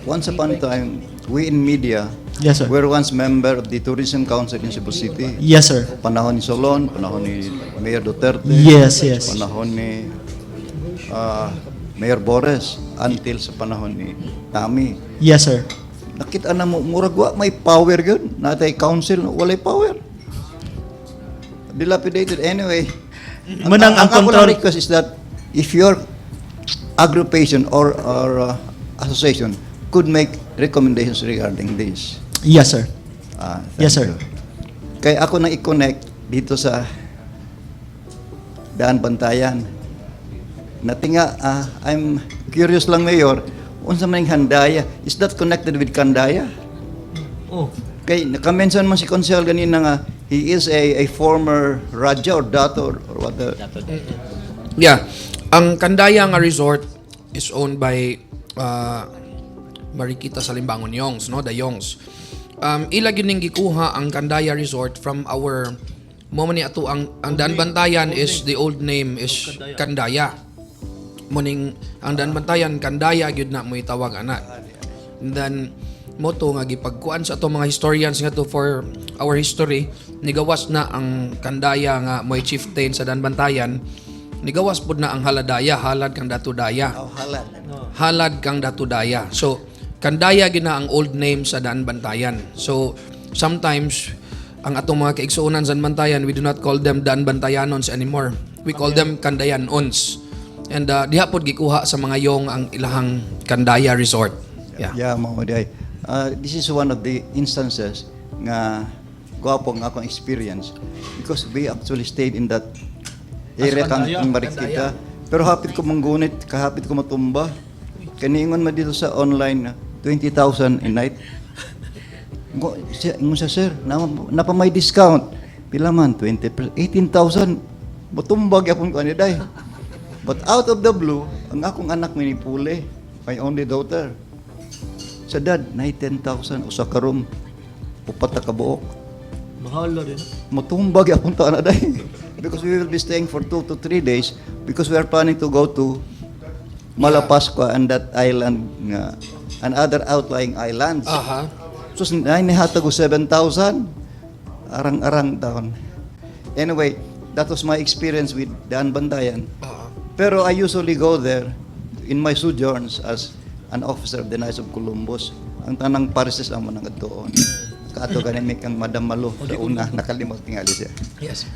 S11: once upon a time, we in media
S6: Yes, sir.
S11: were once member of the Tourism Council in Cebu City.
S6: Yes, sir.
S11: Panahon ni Solon, panahon ni Mayor Duterte,
S6: Yes.
S11: panahon ni Mayor Bores, until sa panahon ni Tami.
S6: Yes, sir.
S11: Nakita na mo, murag wa may power yun. Natay council, walay power. Dilapidated anyway.
S6: Manang ang
S11: Ako lang
S6: control-
S11: request is that if your aggregation or association could make recommendations regarding this.
S6: Yes, sir.
S11: Ah, thank
S6: Yes, sir.
S11: you. Kaya ako nang i-connect dito sa Daan Bantayan. Natinga, I'm curious lang, Mayor, unsa man yung Handaya? Is that connected with Kandaya?
S5: Oh.
S11: Kay naka-mention man si Konsehal ganina nga he is a former raja or dato or what the
S4: Yeah. Ang Kandaya nga resort is owned by Marikita Salimbangon Yongs, no? The Yongs. Ila gyud ning gikuha ang Kandaya Resort from our mo man ni ato ang Daan Bantayan is the old name is Kandaya. Muning ang Daan Bantayan Kandaya gyud na mo itawag ana. And then mo to nga gipagkuan sa ato mga historians nga to for our history, nigawas na ang Kandaya nga mo'y chieftain sa Daan Bantayan, nigawas pud na ang Haladaya, halad kang Datudaya.
S11: Oh, halad.
S4: Halad kang Datudaya. So Kandaya gina ang old name sa Daan Bantayan. So sometimes ang atong mga kaigsuonan sa Daan Bantayan, we do not call them Daan Bantayanons anymore. We call them Kandayanons. And diha pod gikuha sa mga Yong ang ilahang Kandaya Resort. Yeah.
S11: Yeah, mao diay. This is one of the instances nga gwapo nga akong experience because we actually stayed in that area kang kang Marikita. Pero hapit ko manggunit, kahapit ko matumba. Kaniingon man dito sa online, 20,000 a night. Ingon siya, "Sir, napa may discount." Pila man? 20, 18,000. Matumba gyapon ko ani day. But out of the blue, ang akong anak minipuli, my only daughter. Sa dad, nay 10,000 usa ka room. Upat na kabuok.
S5: Mahal na din.
S11: Matumba gyapon ta na day. Because we will be staying for 2 to 3 days because we are planning to go to Malapascua and that island nga and other outlying islands. So nay nihatag og 7,000. Arang-arang taon. Anyway, that was my experience with Daan Bantayan. Pero I usually go there in my sojourns as An officer of the Knights of Columbus. Ang tanang parishes amo nang adtuon. Kaato gani mi kang Madam Malo sa una, nakalimot tingali siya.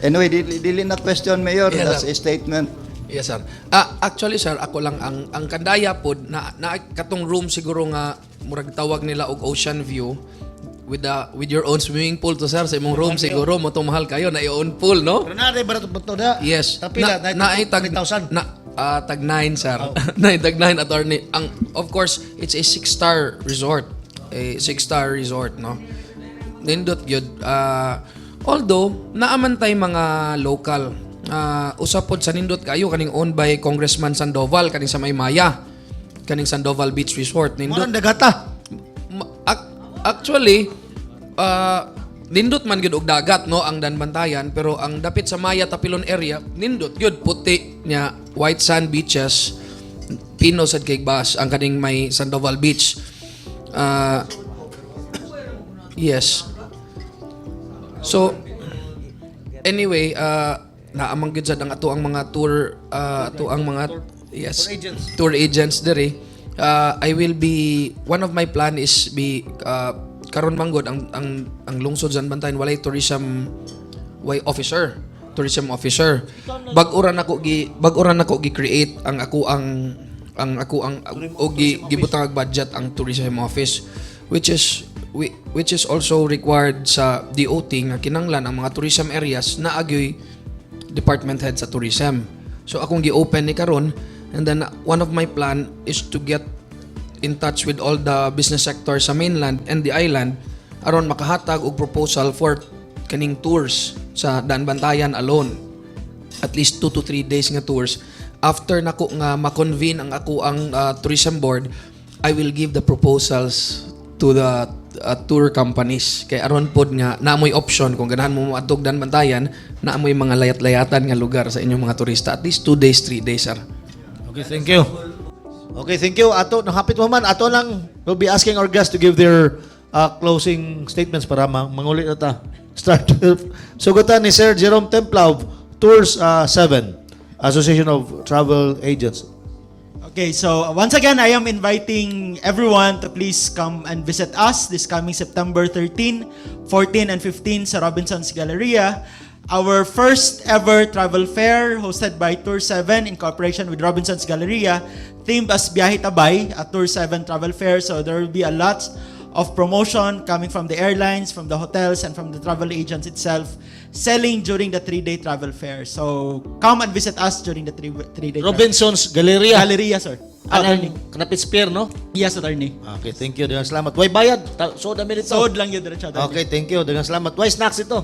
S11: Anyway, dili na question, Mayor,
S4: Yes,
S11: that's
S4: sir.
S11: a statement.
S4: Yes, sir. Ah, actually, sir, ako lang ang Kandaya pod na katong room siguro nga murag tawag nila og ocean view with your own swimming pool to, sir, sa imong room siguro mo mahal kayo na own pool, no?
S5: Pero naa barato ba to na?
S4: Yes.
S5: Tapila,
S4: Na ay tag
S5: 3,000.
S4: Na tag 9, sir. Na tag 9, attorney. Ang of course, it's a six-star resort. A six-star resort, no. Nindot gyud. Although naaman tay mga local. Usa pod sa nindot kayo kaning owned by Congressman Sandoval kaning sa Maymaya. Kaning Sandoval Beach Resort nindot.
S5: Mao dagata.
S4: Actually, nindot man gyud og dagat, no, ang Daanbantayan, pero ang dapit sa Maya Tapilon area nindot gyud, puti nya, white sand beaches, pino sad kay bas ang kaning may Sandoval Beach. Yes. So anyway, naamang gyud sad ang ato ang mga tour ato ang mga, yes,
S5: Tour agents.
S4: Tour agents diri. I will be one of my plan is be karon manggod ang lungsod sa Bantayan walay tourism way officer, tourism officer. Bag-o ra nako gi create ang ako ang o gi gibutang og budget ang tourism office, which is also required sa DOT nga kinanglan ang mga tourism areas na agyoy department head sa tourism. So akong gi-open ni karon, and then one of my plan is to get in touch with all the business sector sa mainland and the island aron makahatag og proposal for kaning tours sa Daanbantayan alone. At least 2 to 3 days nga tours. After nako nga ma-convene ang ako ang tourism board, I will give the proposals to the tour companies kay aron pod nga naamoy option kung ganahan mo moadtog Daanbantayan, naamoy mga layat-layatan nga lugar sa inyong mga turista, at least 2 days, 3 days, sir.
S5: Okay, thank you. Okay, thank you. Ato, nahapit mo man. Ato lang, we'll be asking our guests to give their closing statements para manguli na ta. Start with, sugutan ni Sir Jerome Templa of Tours 7, Association of Travel Agents.
S6: Okay, so once again, I am inviting everyone to please come and visit us this coming September 13, 14, and 15 sa Robinson's Galleria. Our first ever travel fair hosted by Tour 7 in cooperation with Robinson's Galleria, themed as Biyahe Tabay, a Tour 7 travel fair. So there will be a lot of promotion coming from the airlines, from the hotels, and from the travel agents itself, selling during the 3-day travel fair. So come and visit us during the three-day travel
S5: Robinson's Galleria.
S6: Galleria, sir. Attorney.
S5: Anang kanapit spear, no?
S6: Yes, attorney.
S5: Okay, thank you. Daghang salamat. Way bayad. So, dami nito.
S6: Sold lang yun, diretso, attorney.
S5: Okay, thank you. Daghang salamat. Way snacks ito.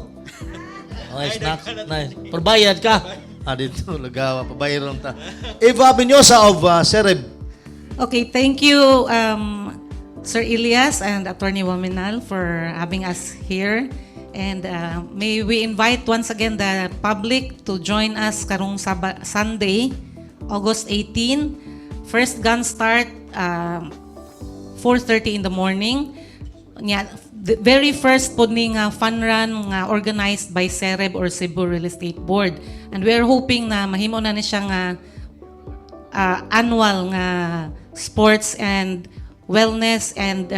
S5: Okay, snacks. Nice. Pabayad ka. Ah, dito, lagawa. Pabayad lang ta. Eva Benyosa of Cereb.
S7: Okay, thank you, Sir Elias and Attorney Waminal, for having us here. And may we invite once again the public to join us karong Sunday, August 18. First gun start, 4:30 in the morning. Nya, the very first pod ni nga fun run nga organized by CEREB or Cebu Real Estate Board. And we are hoping na mahimo na ni siya nga annual nga sports and wellness and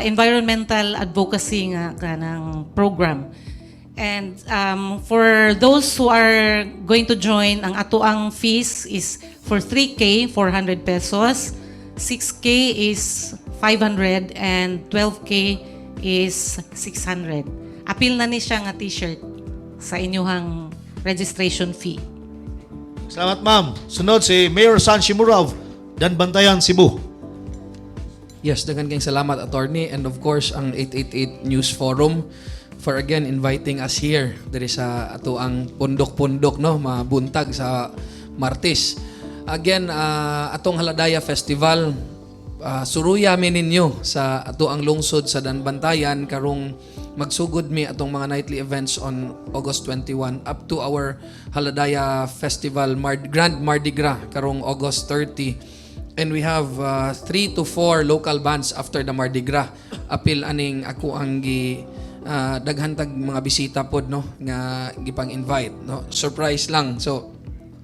S7: environmental advocacy nga kanang program. And for those who are going to join, ang ato ang fees is for 3K, 400 pesos, 6K is 500, and 12K is 600. Apil na ni siya nga t-shirt sa inyuhang registration fee.
S5: Salamat, ma'am. Sunod si Mayor San Shimura of Daanbantayan, Cebu.
S4: Yes, daghan kayong salamat, attorney, and of course ang 888 News Forum for again inviting us here diri sa ato ang pundok-pundok, no, mabuntag sa Martes. Again, atong Haladaya Festival, suruya mi ninyo sa ato ang lungsod sa Daanbantayan karong magsugod mi atong mga nightly events on August 21 up to our Haladaya Festival Grand Mardi Gras karong August 30. And we have three to four local bands after the Mardi Gras. Apil aning ako ang gi daghan tag mga bisita pod, no, nga gipang invite, no. Surprise lang. So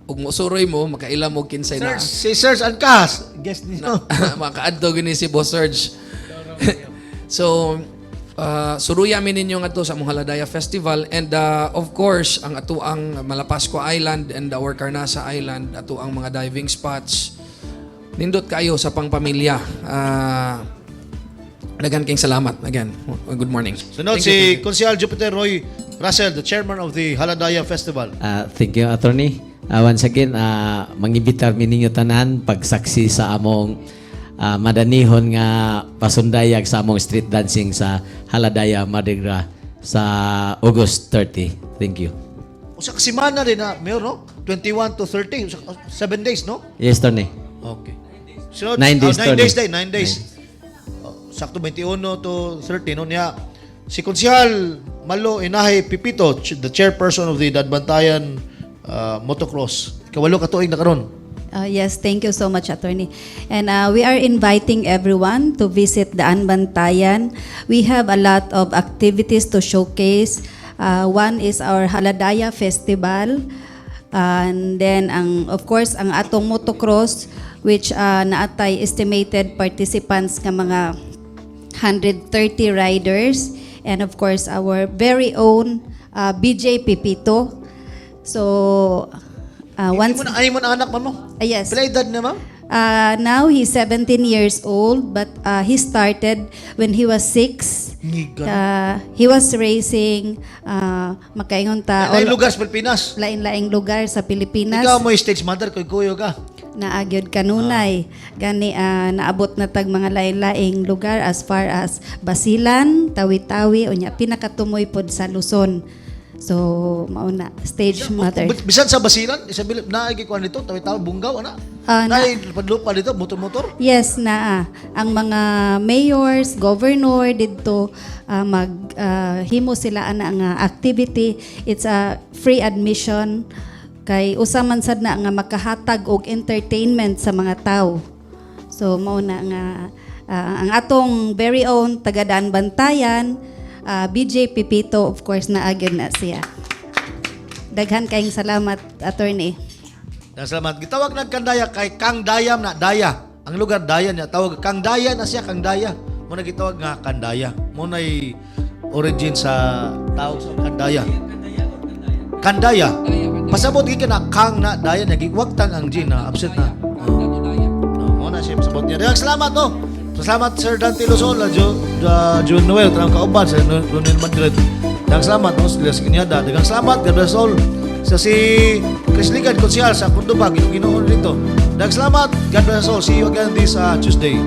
S4: Ug mosuroy mo, makaila mo kinsay na.
S5: Serge, si Serge Angkas, guest niyo.
S4: Makaadto gini si Boss Serge. So, suruya mi ninyo ngadto sa among Haladaya Festival and of course ang ato ang Malapascua Island and our Carnasa Island, ato ang mga diving spots. Nindot kayo sa pangpamilya. Daghan kayong salamat again. Good morning.
S5: Sunod
S4: Thank
S5: si
S4: you, thank you.
S5: Konsehal Jupiter Roy Russell, the chairman of the Haladaya Festival.
S8: Thank you, Attorney. Once again, mangibitar mi ninyo tanan pagsaksi sa among madanihon nga pasundayag sa among street dancing sa Haladaya Mardi Gras sa August 30. Thank you.
S5: Usa ka semana din na, Mayor, no? 21 to 30, 7 days, no?
S8: Yes, Attorney.
S5: Okay. Sunod,
S8: 9 days,
S5: 9
S8: Tony.
S5: days, day, 9 days. Oh, sakto 21 to 30, no? Niya, si Konsehal Malo Inahe Pipito, the chairperson of the Daanbantayan Motocross. Kawalo ka tuig na karon.
S2: Yes, thank you so much, Attorney. And we are inviting everyone to visit Daanbantayan. We have a lot of activities to showcase. One is our Haladaya Festival. And then, ang, of course, ang atong motocross, which naatay estimated participants nga mga 130 riders. And of course, our very own BJ Pipito. So, once
S5: Once, mo na, ay mo na anak man mo?
S2: Ah, yes.
S5: Pila edad na, ma'am?
S2: Now he's 17 years old, but he started when he was 6.
S5: Ngiga.
S2: He was racing, makaingon ta,
S5: Lain lugar sa Pilipinas.
S2: Lain-laing lugar sa Pilipinas.
S5: Ikaw mo stage mother, kuy kuyo ka.
S2: Naagyod kanunay. Gani naabot na tag mga lain-laing lugar as far as Basilan, Tawi-Tawi, unya pinakatumoy pod sa Luzon. So mao na, stage mother.
S5: Bisan sa Basilan, Isabel, naay gikuan dito, tawi-tawi, Bongao, ana.
S2: Ah.
S5: Naay padlupa dito, motor-motor.
S2: Yes, naa. Ang mga mayors, governor didto mag himo sila ana nga activity. It's a free admission kay usa man sad na nga makahatag og entertainment sa mga tao. So mao na nga ang atong very own taga Daanbantayan, BJ Pipito, of course, naagyod na siya. Daghan kayong salamat, Attorney.
S5: Dan salamat. Gitawag nag Kandaya kay Kang Dayam na Daya. Ang lugar Daya niya tawag Kang Daya na siya, Kang Daya. Mo na gitawag nga Kandaya. Mo nay origin sa tawag sa Kandaya. Kandaya. Pasabot gikan na Kang na Daya, nagigwagtang ang G na absent na. Oh. No, mo na siya pasabot niya. Daghang salamat, no. Salamat, Sir Dante Luzon, Jo, June Noel, tanang kauban sa Ronel Madrid. Daghang salamat, no, sa Kinyada. Daghang salamat, God bless all. Sa si Chris Ligad, Konsehal sa Cordoba, Ginoo dito. Daghang salamat, God bless all. See you again this Tuesday.